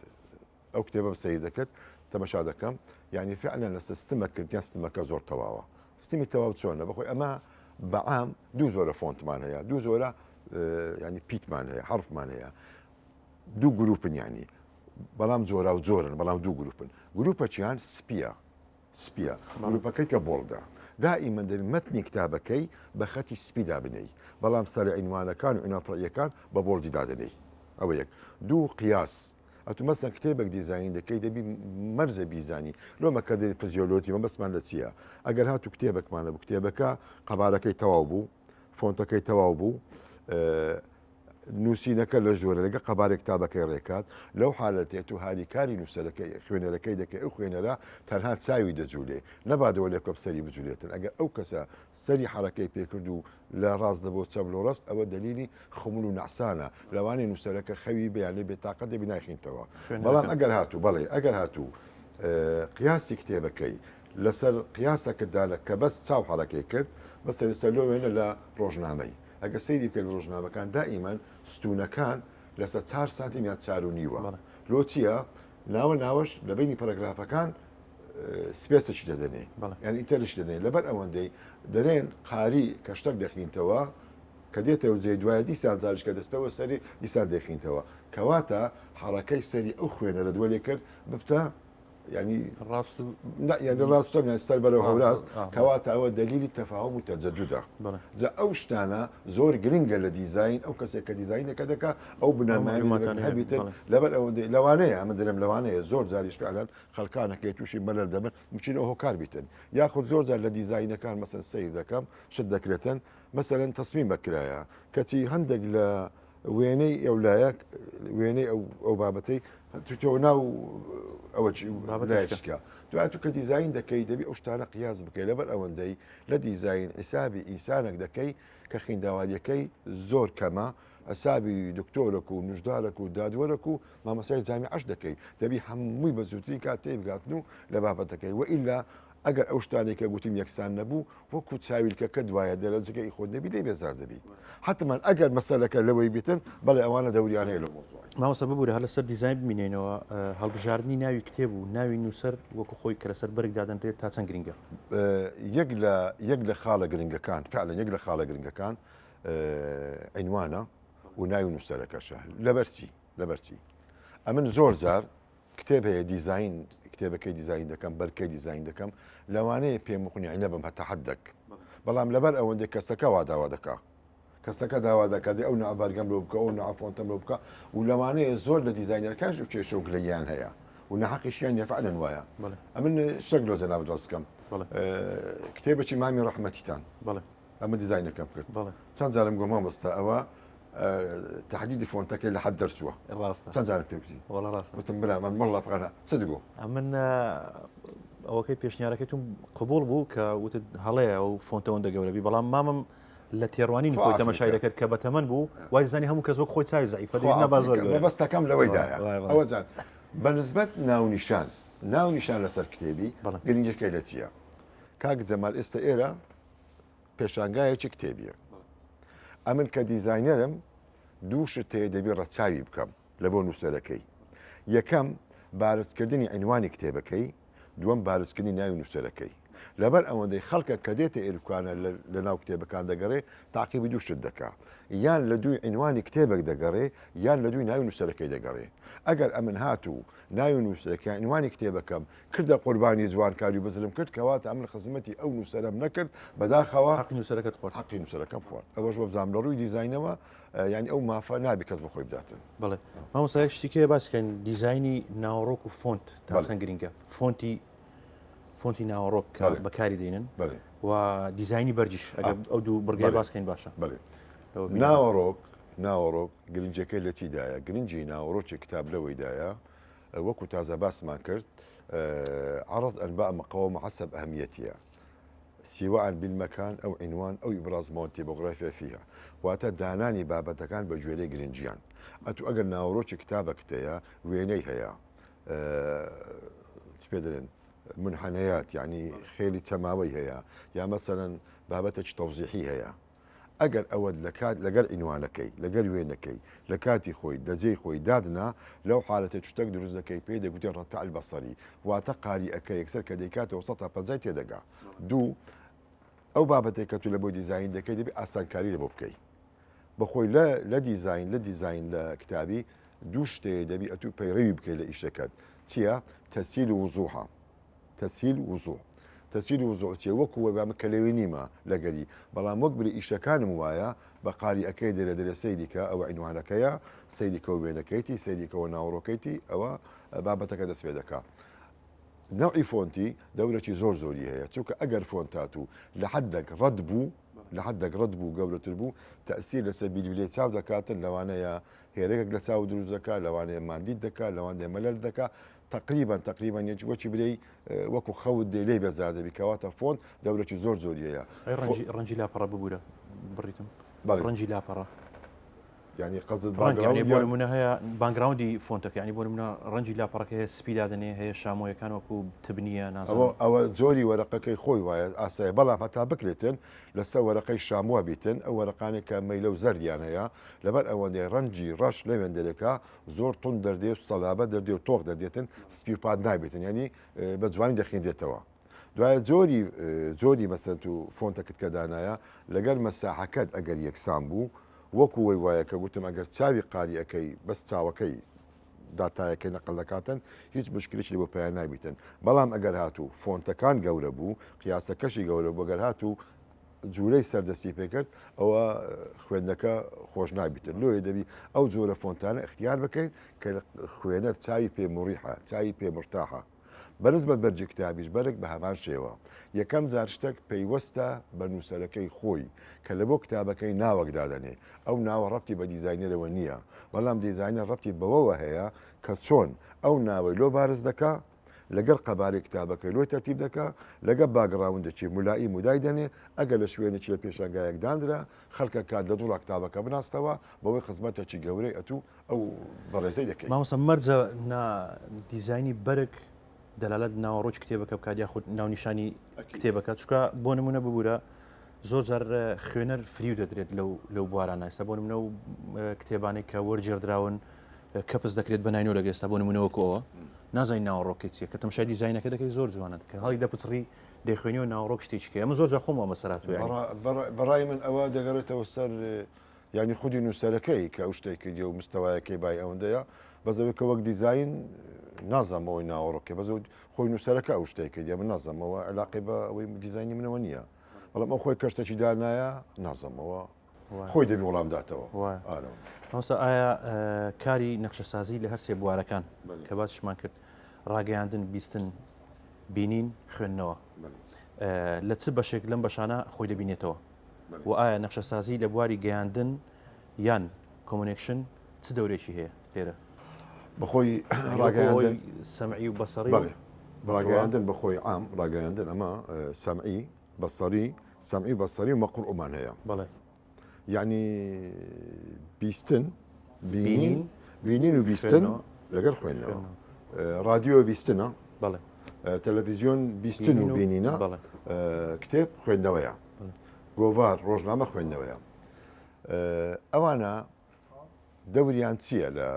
Speaker 3: ئەو کتێبەم سەیر دەکرد تەمەشا دەکەم یعنی فعلا لەسەر ستمە کرد یان ستمەکە زۆر تەواوە ستمی تەواو چۆنە بەخۆی ئەمە بەعام دوو زۆرە فۆنتمان هەیە دوو زۆرە ینی پیتمان هەیە حرفمان هەیە دوو گروپن ینی بەڵام جۆرا و جۆرن بەڵام دوو گروپن گروپەکیان سپیە سپیە گروپەکەی کە bold ە دائیمەن دەبی مەتنی کتابەکەی بە خەتی سپی دابنێی بەڵام سەرە عینوانەکان و عینوان فەرعیەکان بە bold ی دادەنێی ئەوە یەک دوو قیاس ئەتو مەسەن کتێبێک دیزاین دەکەی دەبی مەرجە بیزانی لۆمە کە دەری فزیۆلۆجی مەبەستمان لە چییە ئەگەر هاتو کتێبێکمان هەبوو کتێبەکە قەبارەکەی تەواو بوو فۆنتەکەی تەواو بوو نووسینەکە لە ژۆرە لەگە قەبارەی کتابەکەی ڕێکات، لەو حالەتەی تۆ هاریکاری نووسەرەکەی، خوێنەرەکەی دەکەی، ئەو خوێنەرە تەنها چاوی دەجولێ، نەبادەوە لێ بکە سەری بجولێتن، ئەگەر ئەو کەسە سەری حەرەکەی پێکرد و لە ڕاست دەبۆ چەپ لۆ ڕاست ئەوە دەلیلی خمول و نەعسانە، لەوانەیە نووسەرەکە خەوی بێ یان لێ بێتاقەت دەبی نایخینتەوە، بەڵام ئەگەر هاتوو بەڵێ ئەگەر هاتوو قیاسی کتێبەکەی لەسەر قیاسەکە دانا کە بەس چاو حەرەکەی کرد، مەسەلەن ئێستا لۆ وێنە لە ڕۆژنامەی. ئەگەر سەیری بکەین ڕۆژنامەکان دائیمەن ستوونەکان لەسەر چار سانتیم یان چار و نیوە لۆ چییە؟ ناوە ناوەش لە بینی پەرەگرافەکان space ێکی دەدەنێ یان ئیتەرش دەدەنێ لەبەر ئەوەندەی دەرێن قاری کە شتێک دەخینتەوە کە دێتەوە جێ دوایە دیسان جاریش کە دەستەوە سەری دیسان دەخینتەوە کەواتە حەڕەکەی سەری ئەو خوێنەرە دووە لێ کرد ببتە ینی
Speaker 8: ڕاست
Speaker 3: یعنی ڕاست یان سەر بەرەو هەوراز کەواتە ئەوە دلیلی تەفاهم و تەجەدودە جا ئەو شتانە زۆر گرنگە لە دیزین ئەو کەسێک کە دیزینەکە دەکا ئەو بنەمایان هەبیتن لەبەر ئەوە لەوانەیە ئەمە دەرم لەوانەیە زۆر جاریش فعلەن خەڵکانەکەی تووشی مەلەل دەبن مچینەوە هۆکار بیتن یاخود زۆر جار لە دیزینەکان مەسەن سیر دەکەم شت دەکرێتن مەسەرەن تەسمیم بەکرایە کەچی هەندێک لە وێنەی ئەو لایە وێنەی ئەو ئەو بابەتەی توتەوە ناو ئەوە بابەتشکە دوای تو کە دیزین دەکەی دەبی ئەو شتانە قیاس بکەی لەبەر ئەوەندەی لە دیزین حیسابی ئینسانێک دەکەی کە خینداواریەکەی زۆر کەمە حسابی دکتۆرەک و نوژدارەک و دادوەرەک و مامۆستای جامیعەش دەکەی دەبی هەمووی بە زووترین کات تێبگاتن و لە بابەتەکەی وئیلا ئەگەر ئەو شتانەی کە گوتم یەکسان نەبوو وەکو چاویلکەکەت وایە دەرەجەکە ئی خۆت نەبی لێی بێزار دەبی حەتمەن ئەگەر مەسەلەکە لەوەی بیتن بەڵێ ئەوانە دەوریان هەیە لەو مەوزوعەی.
Speaker 8: مامۆستا ببورە هەر لەسەر دیزاین بمینێینەوە هەڵبژاردنی ناوی کتێب و ناوی نووسەر وەکو خۆی کە لەسەر بەرگ دادەنرێت تا چەند گرنگە؟
Speaker 3: یەک لە یەک لە خاڵە گرنگەکان فعلا یەک لە خاڵە گرنگەکان عینوانە و ناوی نووسەرەکەشە لەبەر چی لەبەر چی ئەمن زۆر جار کتێب هەیە دیزاین کتێبەکەی دیزاین دەکەم بەرکەی دیزاین دەکەم لەوانەیە پێ مقنیع نەبم هەتا حدێک بەڵام لەبەر ئەوەندەی کەسەکە وا داوا دەکا کەسەکە داوا دەکات ئەو نوع بەرگەم لۆ بکە ئەو نوع فۆنتەم لۆ بکە و لەوانەیە زۆر لە دیزاینەرەکانش ئەو کێشە و گلەییان هەیە و ناحەقیشیان نیە فعلا وایە ئەمن شتێک لۆ جەنابت باس بکەم کتێبێکی مامی ڕەحمەتیتان ئەمە دیزاینەکەم کرد چەند جارم گۆ مامۆستا ئەوە تحدیدی فۆنتەکەی لە حد دەرچووە
Speaker 8: ڕاستە
Speaker 3: چەند جارم پێ گوتی
Speaker 8: وەڵا ڕاستە
Speaker 3: وتم برا من مەڵا بخەنە چت گۆ
Speaker 8: ئەمن ئەوەکەی پێشنیارەکەی تۆم قبوڵ بوو کە وتت هەڵەیە ئەو فۆنتە ئەوەندە گەورە بی بەڵام مامم لە تێڕوانینی خۆی تەمەشای دەکرد کە بەتەمەن بوو وای زانی هەموو کەس وەک خۆی چاوی زەعیفە دەی نەبا زۆر گەورە
Speaker 3: مەبەستەکەم لەوەیدایە ئەوە جان بەنسبەت ناونیشان ناونیشان لەسەر کتێبی گرنگەکەی لە چییە کاک جەمال ئێستا ئێرە پێشانگایەکی کتێبیە ئەمن کە دیزاینەرم دوو شت هەیە دەبی ڕەچاوی بکەم لە بۆ نووسەرەکەی یەکەم بارزکردنی عینوانی کتێبەکەی دووەم بارزکردنی ناوی نووسەرەکەی لەبەر ئەوەندەی خەڵکە کە دێتە ئێرکانە لە ناو کتێبەکان دەگەڕێ تاقیبی دوو شت دەکا یان لە دووی عینوانی کتێبێک دەگەڕێ یان لە دووی ناوی نووسەرەکەی دەگەڕێ ئەگەر ئەمن هاتوو ناوی نووسەرەکە عینوانی کتێبەکەم کردە قوربانی جوانکاری و بزرم کرد کەواتە ئەمن خزمەتی ئەو نووسەرەم نەکرد بەداخەوە
Speaker 8: حەقی نووسەرەکەت خوارد
Speaker 3: حەقی نووسەرەکەم خوارد ئەوەش وەبزانم لە ڕووی دیزاینەوە یانی ئەو مافە نابێ کەس بە خۆی بداتن.
Speaker 8: بەڵێ مامۆستا یەک شتی کێ باس کەین دیزاینی ناوەڕۆک و فۆنت تا چەند گرنگە فۆنتی فۆنتی ناوەڕۆک کە بەکاری دێنن و دیزاینی بەرگیش ئەگەر ئەو دوو بڕگەیە باس کەین باشە.
Speaker 3: بەڵێ ناوەڕۆک ناوەڕۆک گرنگیەکەی لە چیدایە گرنگی ناوەڕۆکی کتاب لەوەیدایە وەکو تازە باسمان کرد عرض انباء مقومە حسب اهمیتها سواء بالمکان او عنوان او ابراز مواد تیبۆگرافیا فیها واتە دانانی بابەتەکان بە گوێرەی گرنگیان ئەتو ئەگەر ناوەڕۆکی کتابەکت هەیە وێنەی هەیە چ پێ دەرێن منحنیات یعنی خێلی چەماوەی هەیە یا مەسەلەن بابەتێکی تەوزیحی هەیە ئەگەر ئەوەت لە کات لەگەر عینوانەکەی، لەگەر وێنەکەی، لە کاتی خۆی، لە جێی خۆی دادنا، لەو حالەتەی شتەک دروست دەکەی پێی دەگوترێ ردفعل البصری، واتە قاریئەکە یەکسەر کە دەیکاتەوە سەتا پەنجای تێدەگا. دوو، ئەو بابەتەی کە تو لە بۆی دیزاین دەکەی دەبێ ئاسانکاری لە بۆ بکەی. بەخۆی لە لە دیزاین لە دیزاین لە کتابی دوو شتەیە دەبی ئەتوو پەیڕەوی بکەی لە ئیشەکەت چییە؟ تەسیل و وزوحە تەسیل وزوح تەسیل و وزوح چیە وەکو وەی با من کە لەوێ نیمە لەگەری بەڵام وەک بری ئیشەکانم وایە بە قاریئەکەی دەرێ دەرێ سەیری کە ئەوە عینوانەکەیە سەیری کەوە وێنەکەیتی سەیری کەوە ناوەڕۆکەیتی ئەوە بابەتەکە دەست پێ دەکا نەوعی فۆنتی دەورەکی زۆر زۆری هەیە چونکە ئەگەر فۆنت هاتوو لە حدێک ڕەت بوو لە حدێک ڕەت بوو گەورەتر بوو تەسیر لەسەر بیربلێ چاو دەکاتن لەوانەیە هێرەکێک لە چاو دروست دەکات لەوانەیە ماندیت دەکات لەوانەیە مەلەل دەکات تقریبا تقریبا یەک وەکی برێی وەکو خەوت دێ لێی بێزار دەبی کەواتە فۆنت دەورەکی زۆر زۆری هەیە
Speaker 8: ڕەنجی لاپەڕە ببوورە بڕیتم ڕەنجی لاپەڕە
Speaker 3: یعنی قەزت
Speaker 8: باگراوندی بۆ نمونە هەیە background ی فۆنتەکە ینی بۆ نمونە ڕەنجی لاپەڕەکە هەیە سپی دادنێ هەیە شامۆیەکان وەکو تبنیە نازانم
Speaker 3: ئەوە جۆری وەرەقەکەی خۆی وایە ئاسایە بەڵام هەتا بکرێتن لەسەر وەرەقەی شاموە بیتن ئەو وەرەقانێک کە مەیلە و زەردیان هەیە لەبەر ئەوەندەی ڕەنجی ڕەش لەوێندەرێکە زۆر توند دەردێ و سەلابە دەردێ و تۆخ دەردێتن سپی و پات نابێتن ینی بە جوانی دەخێنرێتەوە دوایە جۆری جۆری مەسەن و فۆنتەکت کە دانایە لەگەر مەساحەکەت ئەگەر یەکسان بوو وەکو وەی وایە کە گوتم ئەگەر چاوی قاریەکەی بەس چاوەکەی داتایەکەی نەقل دەکاتن هیچ مشکلێکی بۆ پیا نابیتن بەڵام ئەگەر هاتوو فۆنتەکان گەورە بوو قیاسەکەشی گەورە بوو گەر هاتوو جولەی سەر دەستی پێکرد ئەوە خوێندنەکە خۆش نابیتن لۆیە دەبی ئەو جۆرە فۆنتانە اختیار بکەین کە خوێنەر چاوی پێ مڕیحە چاوی پێ مرتاحە بەنسبەت بەرگی کتابیش بەرگ بە هەمان شێوە یەکەم جار شتەک پەیوەستە بە نووسەرەکەی خۆی کە لە بۆ کتابەکەی ناوەک دادەنێ ئەو ناوە ڕەبتی بە دیزاینەرەوە نییە بەڵام دیزاینەر ڕەبتی بەوەوە هەیە کە چۆن ئەو ناوەی لۆ بارز دەکا لەگەڵ قەبارەی کتابەکەی لۆی تەرتیب دەکا، لەگەڵ background ێکی مولائیم و دایدەنێ، ئەگەر لە شوێنێکی لە پێشانگایەک دانرا، خەڵکەکە لە دوڕا کتابەکە بناستەوە، بەوەی خزمەتێکی گەورەی ئەتوو ئەو بەڕێزەی دەکەی.
Speaker 8: مامۆستا مەرجە نا دیزاینی بەرگ دەلالەت ناوەڕۆکی کتێبەکە بکات یاخود ناونیشانی کتێبەکە چونکە بۆ نمونە ببورە زۆر جار خوێنەر فریو دەدرێت لەو لەو بوارانە ئێستا بۆ نمونە و کتێبانێک کە وەرگێڕدراون کەپس دەکرێت بە ناینۆ لەگە ئێستا بۆ نمونە وەکو ئەوە نازانین ناوەڕۆکەی چیە کە تەمشای دیزاینەکە دەکەی زۆر جوانە کە هەڵی دەپچڕی دەیخوێنیەوە ناوەڕۆک شتێکی کە ئەمە زۆر جار خۆم وام بەسەر هاتووە یانی.
Speaker 3: بەڕای من ئەوە دەگەڕێتەوە سەر یانی خودی نووسەرەکەی کە ئەو شتەی کردیە و مستەوایەکەی بای ئەوەندەیە بەس ئەوەی کە وەک دیزاین نازانم ئەوەی ناوەڕۆکێ بەس خۆی نووسەرەکە ئەو شتەی کردیە من نازانم ئەوە علاقەی بە ئەوەی دیزاینی منەوە نییە بەڵام ئەو خۆی کە شتێکی دانایە نازانم ئەوە خۆی دەبی وەڵام داتەوە.
Speaker 8: مامۆستا ئایا کاری نەخشەسازی لە هەرسێ بوارەکان کە باسیشمان کرد ڕاگەیاندن بیستن بینین خوێندنەوە لە چ بەشێک لەم بەشانە خۆی دەبینێتەوە و ئایا نەخشەسازی لە بواری گەیاندن یان communication چ دەورێکی هەیە لێرە؟
Speaker 3: بەخۆی ڕاگەیاندن
Speaker 8: سەمعی و بەسەڕی
Speaker 3: ڕاگەیاندن بەخۆی عام ڕاگەیاندن ئەمە سەمعی بەسەری سەمعی و بەسەری و مەقڕومان هەیە
Speaker 8: بەڵێ
Speaker 3: یعنی بیستن بینین بینین و بیستن لەگەر خوێندنەوە رادیۆ بیستنە
Speaker 8: بەڵێ
Speaker 3: تەلەڤیزیۆن بیستن و بینینە کتێب خوێندنەوەیە گۆڤار ڕۆژنامە خوێندنەوەیە ئەوانە دەوریان چییە لە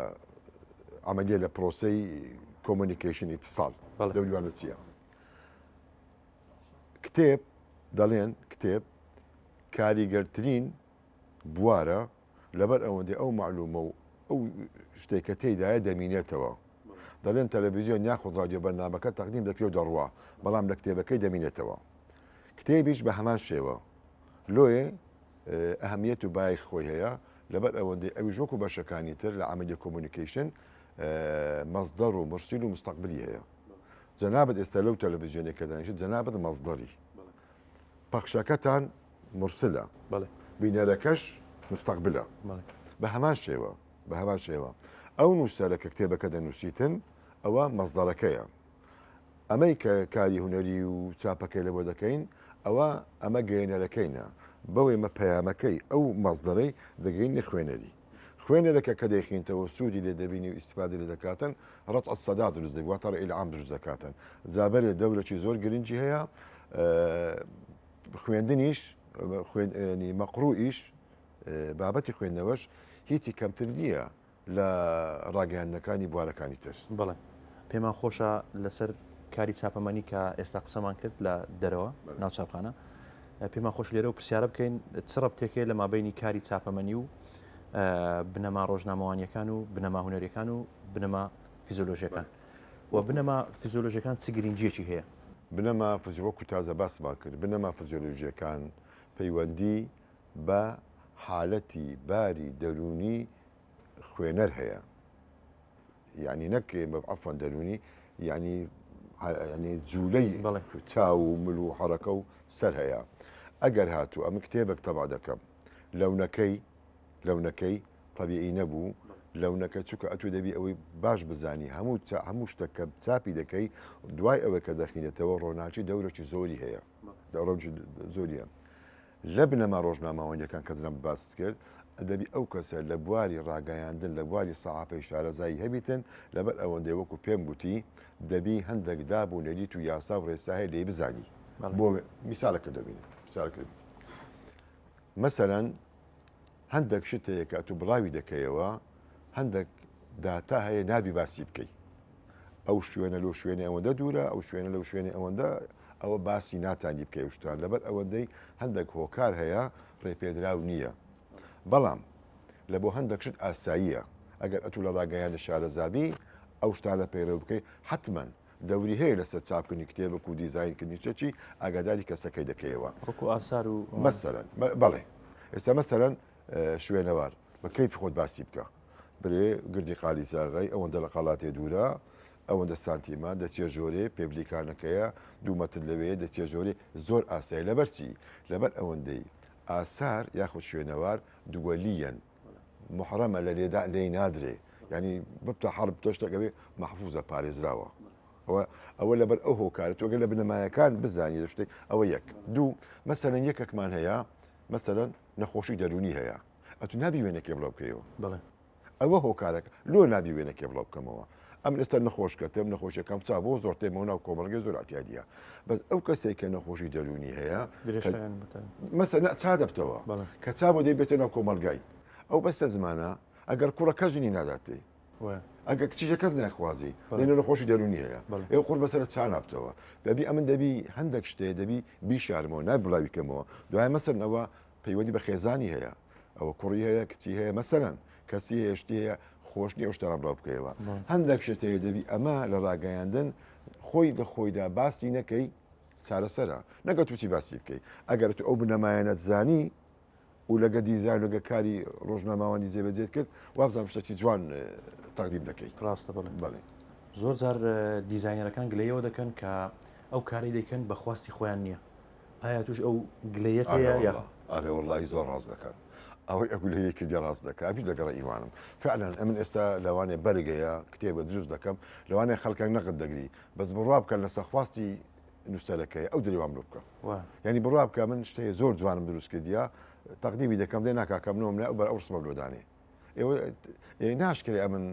Speaker 3: عملیە لە پرۆسەی communication اتصال دەوریوانە چییە کتێب دەڵێن کتێب کاریگەرترین بوارە لەبەر ئەوەندەی ئەو مەعلومە و ئەو شتێک کە تێیدایە دەمینێتەوە دەڵێن تەلەڤیزیۆن یاخود ڕادیۆ بەرنامەکە تەقدیم دەکرێ و دەڕوا بەڵام لە کتێبەکەی دەمینێتەوە کتێبیش بە هەمان شێوە لۆیێ ئەهمیەت و بایەخ خۆی هەیە لەبەر ئەوەندەی ئەویش وەکو بەشەکانی تر لە عەمەلیە communication مەسدەر و مرسیل و مستەقبلی هەیە جەنابت ئێستا لەو تەلەڤیزیۆنەی کە دانیشت جەنابت مەسدەری پەخشەکەتان مرسلە بینەرەکەش مستەقبلە بە هەمان شێوە بە هەمان شێوە ئەو نووسەرە کە کتێبەکە دەنووسیتن ئەوە مەسدەرەکەیە ئەمەی کە کاری هونەری و چاپەکەی لەبۆ دەکەین ئەوە ئەمە گەیەنەرەکەینە بەوەی مە پەیامەکەی ئەو مەسدەرەی دەگەینە خوێنەری خوێنەرەکە کە دەیخینتەوە سوودی لێ دەبینی و ئیستفادەی لێ دەکاتن رەتع الصدا دروست دەبی واتە رەئی العام دروست دەکاتن جا بەرێ دەورەکی زۆر گرنگی هەیە خوێندنیش خوێنی مەقروئیش بابەتی خوێندنەوەش هیچی کەمتر نییە لە ڕاگەیاندنەکانی بوارەکانی تر.
Speaker 8: بەڵێ پێمان خۆشە لەسەر کاری چاپەمەنی کە ئێستا قسەمان کرد لە دەرەوە ناو چاپخانە. پێمان خۆش لێرە و پرسیارە بکەین چ ڕەبتێک هەیە لە مابەینی کاری چاپەمەنی و بنەما ڕۆژنامەوانیەکان و بنەما هونەریەکان و بنەما فیزۆلۆژیەکان و بنەما فیزۆلۆژیەکان چ گرنگیەکی هەیە؟
Speaker 3: بنەما فزی وەکو تازە باسمان کرد بنەما فزیۆلۆژیەکان پەیوەندی بە حالەتی باری دەروونی خوێنەر هەیە یعنی نەک عەفوەن دەروونی یعنی یعنی جوولەی چاو و مل و حەرەکە و سەر هەیە ئەگەر هاتوو ئەمن کتێبێک تەبع دەکەم لەونەکەی لەونەکەی تەبیعی نەبوو لەونەکە چونکە ئەتوو دەبی ئەوەی باش بزانی هەموو هەموو شتە کە چاپی دەکەی دوای ئەوەی کە دەخینێتەوە ڕۆناکی دەورێکی زۆری هەیە دەورێکی زۆریە لە بنەما ڕۆژنامەوانیەکان کە جنابت باست کرد دەبی ئەو کەسە لە بواری ڕاگەیاندن لە بواری سەحافەی شارەزایی هەبیتن لەبەر ئەوەندەی وەکو پێم گوتی دەبی هەندێک داب و نەریت و یاسا و ڕێسا هەیە لێی بزانی بۆ میسالەکە دەبینم میسالەکە مەسەلەن هەندێک شت هەیە کە ئەتوو بڵاوی دەکەیەوە هەندێک داتا هەیە نابی باسی بکەی ئەو شوێنە لەو شوێنی ئەوەندە دوورە ئەو شوێنە لەو شوێنی ئەوەندە ئەوە باسی ناتانی بکەی شتان لەبەر ئەوەندەی هەندێک هۆکار هەیە ڕێپێدراو نییە بەڵام لە بۆ هەندێک شت ئاساییە ئەگەر ئەتوو لە ڕاگەیاندە شارەزابی ئەو شتانە پەیڕەو بکەی حتمما دەوری هەیە لەسەر چاپکردنی کتێبێک و دیزاینکردنی چەکی ئاگاداری کەسەکەی دەکەیەوە
Speaker 8: وەکو ئاسار و
Speaker 3: مەسەرەن بەڵێ ئێستا مەسەرەن شوێنەوار بە کەیفی خۆت باسی بکە برێ گردی قالی ساغی ئەوەندە لە قەڵاتێ دوورە ئەوەندە سانتیمە دەچێ ژۆرێ پێبلیکانەکەیە دوو مەتر لەوێ دەچێ ژۆرێ زۆر ئاسایی لەبەر چی لەبەر ئەوەندەی ئاسار یاخود شوێنەوار دووەلیەن محرەمە لە لێدا لێی نادرێ یعنی ببتە حەرب تۆ شتێک ئەبێ مەحفوزە پارێزراوە ئەوە ئەوە لەبەر ئەو هۆکارە تۆگە لە بنەمایەکان بزانی لە شتێک ئەوە یەک دوو مەسەلەن یەکێکمان هەیە مەسەلەن نەخۆشی دەروونی هەیە ئەتو نابی وێنەکەی بڵاو بکەیەوە
Speaker 8: بەڵێ
Speaker 3: ئەوە هۆکارەکە لۆ نابی وێنەکەی بڵاو بکەمەوە ئەمن ئێستا نەخۆش کەتم نەخۆشیەکەم چا بۆ زۆر تێمەوە ناو کۆمەڵگەی زۆر ئەتیادیە بەس ئەو کەسێک کە نەخۆشی دەروونی هەیە مەسەلەن چا دەبتەوە کە چا بۆ دەیبێتە ناو کۆمەڵگای ئەو بەستە زمانە ئەگەر کوڕە کەس ژنی ناداتێ ئەگە کچیشە کەس نایخوازی لێنە نەخۆشی دەروونی هەیە ئێ قڕ بەسەر چا نابتەوە دەبی ئەمن دەبی هەندێک شتێ دەبی بیشارمەوە نای بڵاوی کەمەوە دوای مەسەرنەوە پەیوەندی بە خێزانی هەیە ئەوە کوڕی هەیە کچی هەیە مەسەلەن کەسی هەیە شتی هەیە خۆش نیە ئەو شتانە بڵاو بکەیەوە هەندێک شت هەیە دەبی ئەمە لە ڕاگەیاندن خۆی لە خۆیدا باسی نەکەی چارەسەرە نەگە تو چی باسی بکەی ئەگەر تو ئەو بنەمایەنەت زانی و لەگە دیزاین لەگە کاری ڕۆژنامەوانی جێبەجێت کرد وابزانم شتێکی جوان تەقدیم دەکەی
Speaker 8: ڕاستە بەڵێ
Speaker 3: بەڵێ
Speaker 8: زۆر جار دیزاینەرەکان گلەیەوە دەکەن کە ئەو کارەی دەیکەن بە خواستی خۆیان نییە ئایا توش ئەو گلەیەت هەیە یا؟
Speaker 3: ئەرێ وەڵڵاهی زۆر ڕاست دەکەن ئەوەی ئەو گلەیەی کردی ڕاست دەکا ئەمیش لەگەڵ ئیوانم فعلا ئەمن ئێستا لەوانێ بەرگ هەیە کتێبە دروست دەکەم لەوانەیە خەڵکەک نەقد دەگری بەس بڕوا بکە لەسەر خواستی نووسەرەکەی ئەو دەری وام لۆ بکە یعنی بڕوا بکە من شتێ زۆر جوانم دروست کردیە تەقدیمی دەکەم دێ ناکاکەم نۆم لە ئەو بەر ئەو ڕسمە لۆ دانێ ئێوە ناشکرێ ئەمن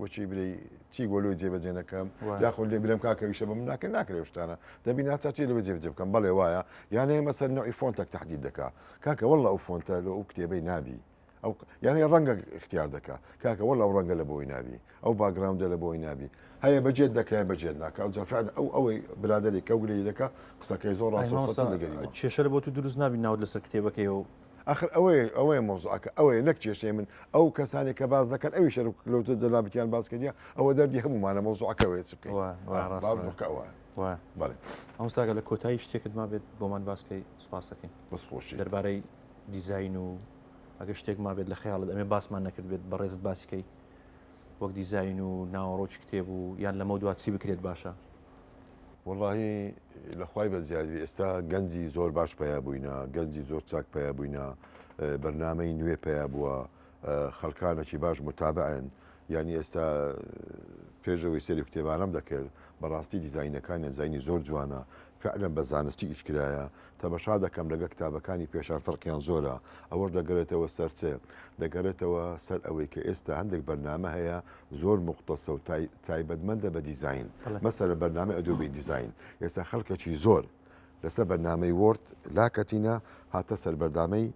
Speaker 3: وەچی برێ چی گۆلۆی جێبەجێ نەکەم یاخود لێ برێم کاکە ویشە بە من ناکە ناکرێ شتانە دەبی ناچار چی لەوێ جێبەجێ بکەم بەڵێ وایە یانێ مەسەر نوعی فۆنتەک تهدید دەکا کاکە والله ئەو فۆنتە لۆ ئەو کتێبەی نابی ئەو یانێ ڕەنگە اختیار دەکا کاکە والله ئەو ڕەنگە لە بۆی نابی ئەو background ە لە بۆی نابی هەیە بەجێت دەکا بەجێت ناکا ئەو جەفعل ئەو ئەوەی برادری کەو گلەیی دەکا قسەکەی زۆر ڕاستە دەگەری
Speaker 8: کێشە بۆ تو دروست نابی ناوت لەسەر کتێبەکەی و
Speaker 3: ئەخر ئەوەیە ئەوەیە مەوزوعەکە ئەوەیە نەک کێشەی من ئەو کەسانێک کە باس دەکەن ئەوی شەر لەوتە جەنابتیان باس کردیە ئەوە دەردی هەموومانە مەوزوعەکە ئەوەیە چ بکەین باوەڕ ئەوە بەڵێ
Speaker 8: مامۆستاگە لە کۆتایی شتێکت مابێت بۆمان باس کەی سوپاس دەکەین
Speaker 3: بەس خۆشی
Speaker 8: دەربارەی دیزاین و ئەگە شتێک مابێت لە خەیاڵت ئەمێ باسمان نەکرد بێت بەڕێزت باسی کەی وەک دیزاین و ناوەڕۆکی کتێب و یان لەمە دوا چی بکرێت باشە
Speaker 3: وەڵاهی لە خوای بەزیاد بی ئێستا گەنجی زۆر باش پەیا بووینە گەنجی زۆر چاک پەیا بووینە بەرنامەی نوێ پەیا بووە خەڵکانێکی باش متابعن یعنی ئێستا پێشەوەی سەری کتێبانم دەکرد بەڕاستی دیزاینەکانیان زینی زۆر جوانە فعلا بە زانستی ئیشکرایە تەمەشا دەکەم لەگە کتابەکانی پێشان فەرقیان زۆرە ئەوەش دەگەرێتەوە سەر چ دەگەرێتەوە سەر ئەوەی کە ئێستا هەندێک بەرنامە هەیە زۆر موختەسە و تایبەتمەندە بە دیزاین مەسەلەن بەرنامەی Adobe InDesign ئێستا خەڵکەکی زۆر لەسەر بەرنامەی Word لاکەتینە هاتە سەر بەردامەی.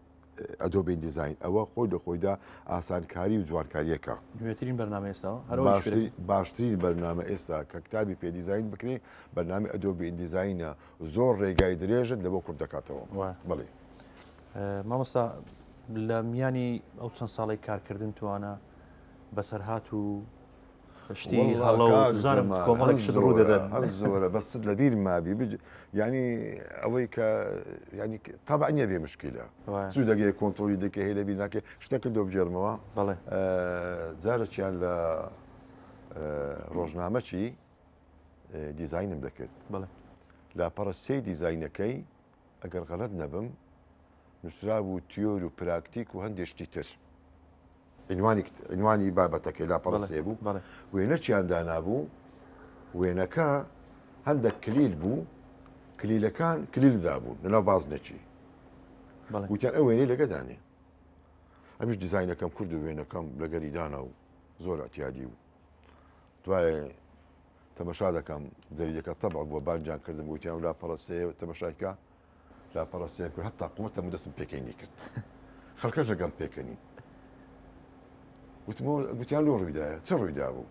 Speaker 3: Adobe InDesign ئەوە خۆی لە خۆیدا ئاسانکاری و جوانکاریەکە.
Speaker 8: نوێترین بەرنامە ئێستا هەر ئەوەی شوێنەکەی.
Speaker 3: باشترین بەرنامە ئێستا کە کتابی پێ دیزاین بکرێ بەرنامەی Adobe InDesign ە زۆر ڕێگای درێژت لە بۆ کورت دەکاتەوە. بەڵێ.
Speaker 8: مامۆستا لە میانی ئەو چەند ساڵەی کارکردن توانە بەسەرهات و شتی هەڵە و زانم کۆمەڵێک شت ڕوو دەدەن.
Speaker 3: هەر زۆرە بەس لە بیر مابی بج یعنی ئەوەی کە یعنی تەبع نییە بێ مشکلە زوو دەگەی کۆنتۆری دەکە هەیە لە بیر ناکەی شتەکە دۆ بگێڕمەوە
Speaker 8: بەڵێ
Speaker 3: جارێکیان لە ڕۆژنامەکی دیزاینم دەکرد
Speaker 8: بەڵێ
Speaker 3: لاپەڕە سێی دیزاینەکەی ئەگەر غەلەت نەبم نووسرابوو تیۆر و پراکتیک و هەندێک شتی تر عنوانی عنوانی بابەتەکەی لاپەڕە سێ بوو وێنەچیان دانابوو وێنەکە هەندێک کلیل بوو کلیلەکان کلیل دابوون لەناو بازنێکی وتیان ئەو وێنەی لەگە دانێ ئەمیش دیزاینەکەم کرد و وێنەکەم لەگەری دانا و زۆر ئەتیادی بوو دوای تەمەشا دەکەم جەریدەکە تەبع بووە بانجان کردم وتیان لاپەڕە سێ تەمەشایکە لاپەڕە سێم کرد هەتا قوتم دەستم پێکەنی کرد خەڵکەش لەگەم پێکەنی وتمەوە گوتیان لۆ ڕوویدایە چ ڕوویدا بوو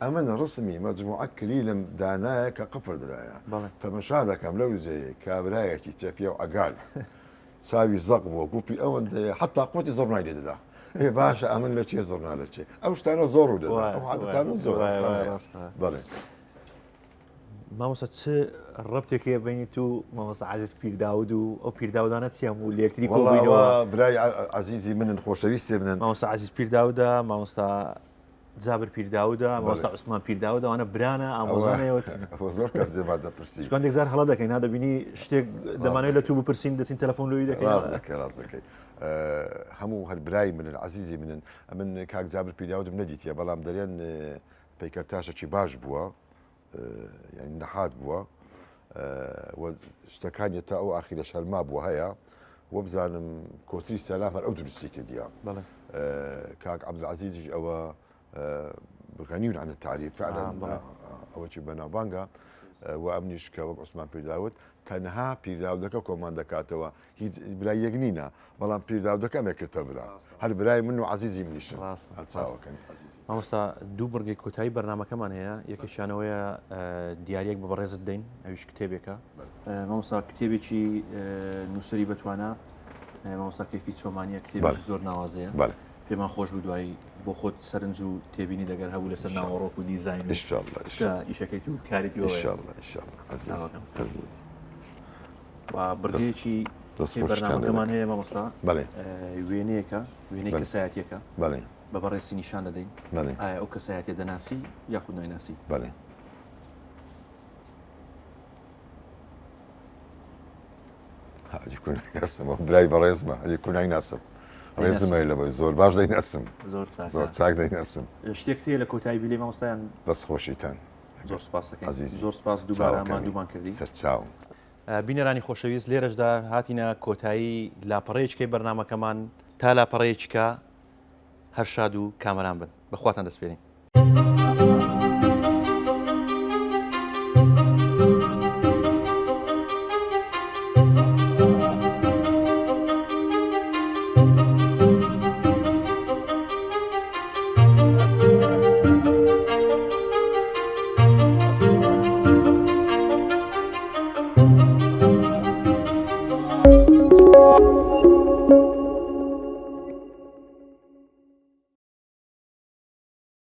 Speaker 3: ئەمن ڕسمی مەجموعە کلیلم دانایە کە قفر درایە تەمەشا دەکەم لەو جێیە کابرایەکی چەفیە و عەگال چاوی زەق بووە گوپی ئەوەندەیە حتا قوتی زۆر نای لێ دەدا ئێ باشە ئەمن لە چێ زۆر نالە چێ ئەو شتانە زۆر ڕوو دەدا ئەو عادەتانە زۆر بەڵێ
Speaker 8: مامۆستا چ ڕەبتێک هەیە بینی تو مامۆستا عەزیز پیرداود و ئەو پیرداودانە چی هەموو لە یەکتری کۆبووینەوە؟
Speaker 3: برای عەزیزی منن خۆشەویستی منن.
Speaker 8: مامۆستا عەزیز پیرداودە مامۆستا جابر پیرداودە مامۆستا عوسمان پیرداودە ئەوانە برانە ئامۆزانەوە چین؟
Speaker 3: زۆر کەس لێمان دەپرسی.
Speaker 8: چونکە هەندێک جار هەڵە دەکەین ها دەبینی شتێک دەمانەوێت لە تو بپرسین دەچین تەلەفۆن لۆی دەکەین.
Speaker 3: ڕاست دەکەی ڕاست دەکەی هەموو هەر برای منن عەزیزی منن ئەمن کاک جابر پیرداودم نەدیتیە بەڵام دەرێن پەیکەرتاشێکی باش بووە یعنی نەحات بووە و شتەکانی تا ئەو ئاخیرە شەرما بووە هەیە وەبزانم کۆتری سەلام هەر ئەو دروستی کردیە کاک عەبدولعەزیزیش ئەوە غەنی عن التعریف فعلا ئەوەی بەناوبانگە و ئەمنیش کە وەک عوسمان پیرداود تەنها پیرداودەکە کۆمان دەکاتەوە هیچ برای یەک نینە بەڵام پیرداودەکە ئەمێ کردە برا هەر برای من و عەزیزی منیشن
Speaker 8: ڕاستە
Speaker 3: هەر چاوەکەن عەزیزی.
Speaker 8: مامۆستا دوو بڕگەی کۆتایی بەرنامەکەمان هەیە یەکێکیانەوەیە دیاریەک بە بەڕێزت دەین ئەویش کتێبێکە مامۆستا کتێبێکی نووسەری بەتوانا مامۆستا کەیفی چۆمانیە کتێبێکی زۆر ناوازەیە پێمان خۆش بوو دوایی بۆ خۆت سەرنج و تێبینی دەگەر هەبوو لەسەر ناوەڕۆک و دیزاین ئیشەکەیت و کاری بڕگەیەکی بەرنامەکەمان هەیە مامۆستا وێنەیەکە وێنەی کەسایەتیەکە بە بەڕێزی نیشان دەدەین ئایا ئەو کەسایەتیە دەناسی یاخود نایناسی؟
Speaker 3: بەڵێ. حاجی کونای ناسم برای بەڕێزمە حاجی کونای ناسم ڕێزم هەیە لەبەر زۆر باش دەیناسم
Speaker 8: زۆر چاک
Speaker 3: زۆر چاک دەیناسم
Speaker 8: شتێک تێ لە کۆتایی بیلێ مامۆستایان
Speaker 3: بەس خۆشیتان
Speaker 8: زۆر سپاس دەکەین زۆر سپاس دووبارە ماندوومان کردی
Speaker 3: سەرچاوم
Speaker 8: بینەرانی خۆشەویست لێرەشدا هاتینە کۆتایی لاپەڕەیەکەی بەرنامەکەمان تا لاپەڕەیەکە هەر شاد و کامەران بن بە خواتان دەسپێرین.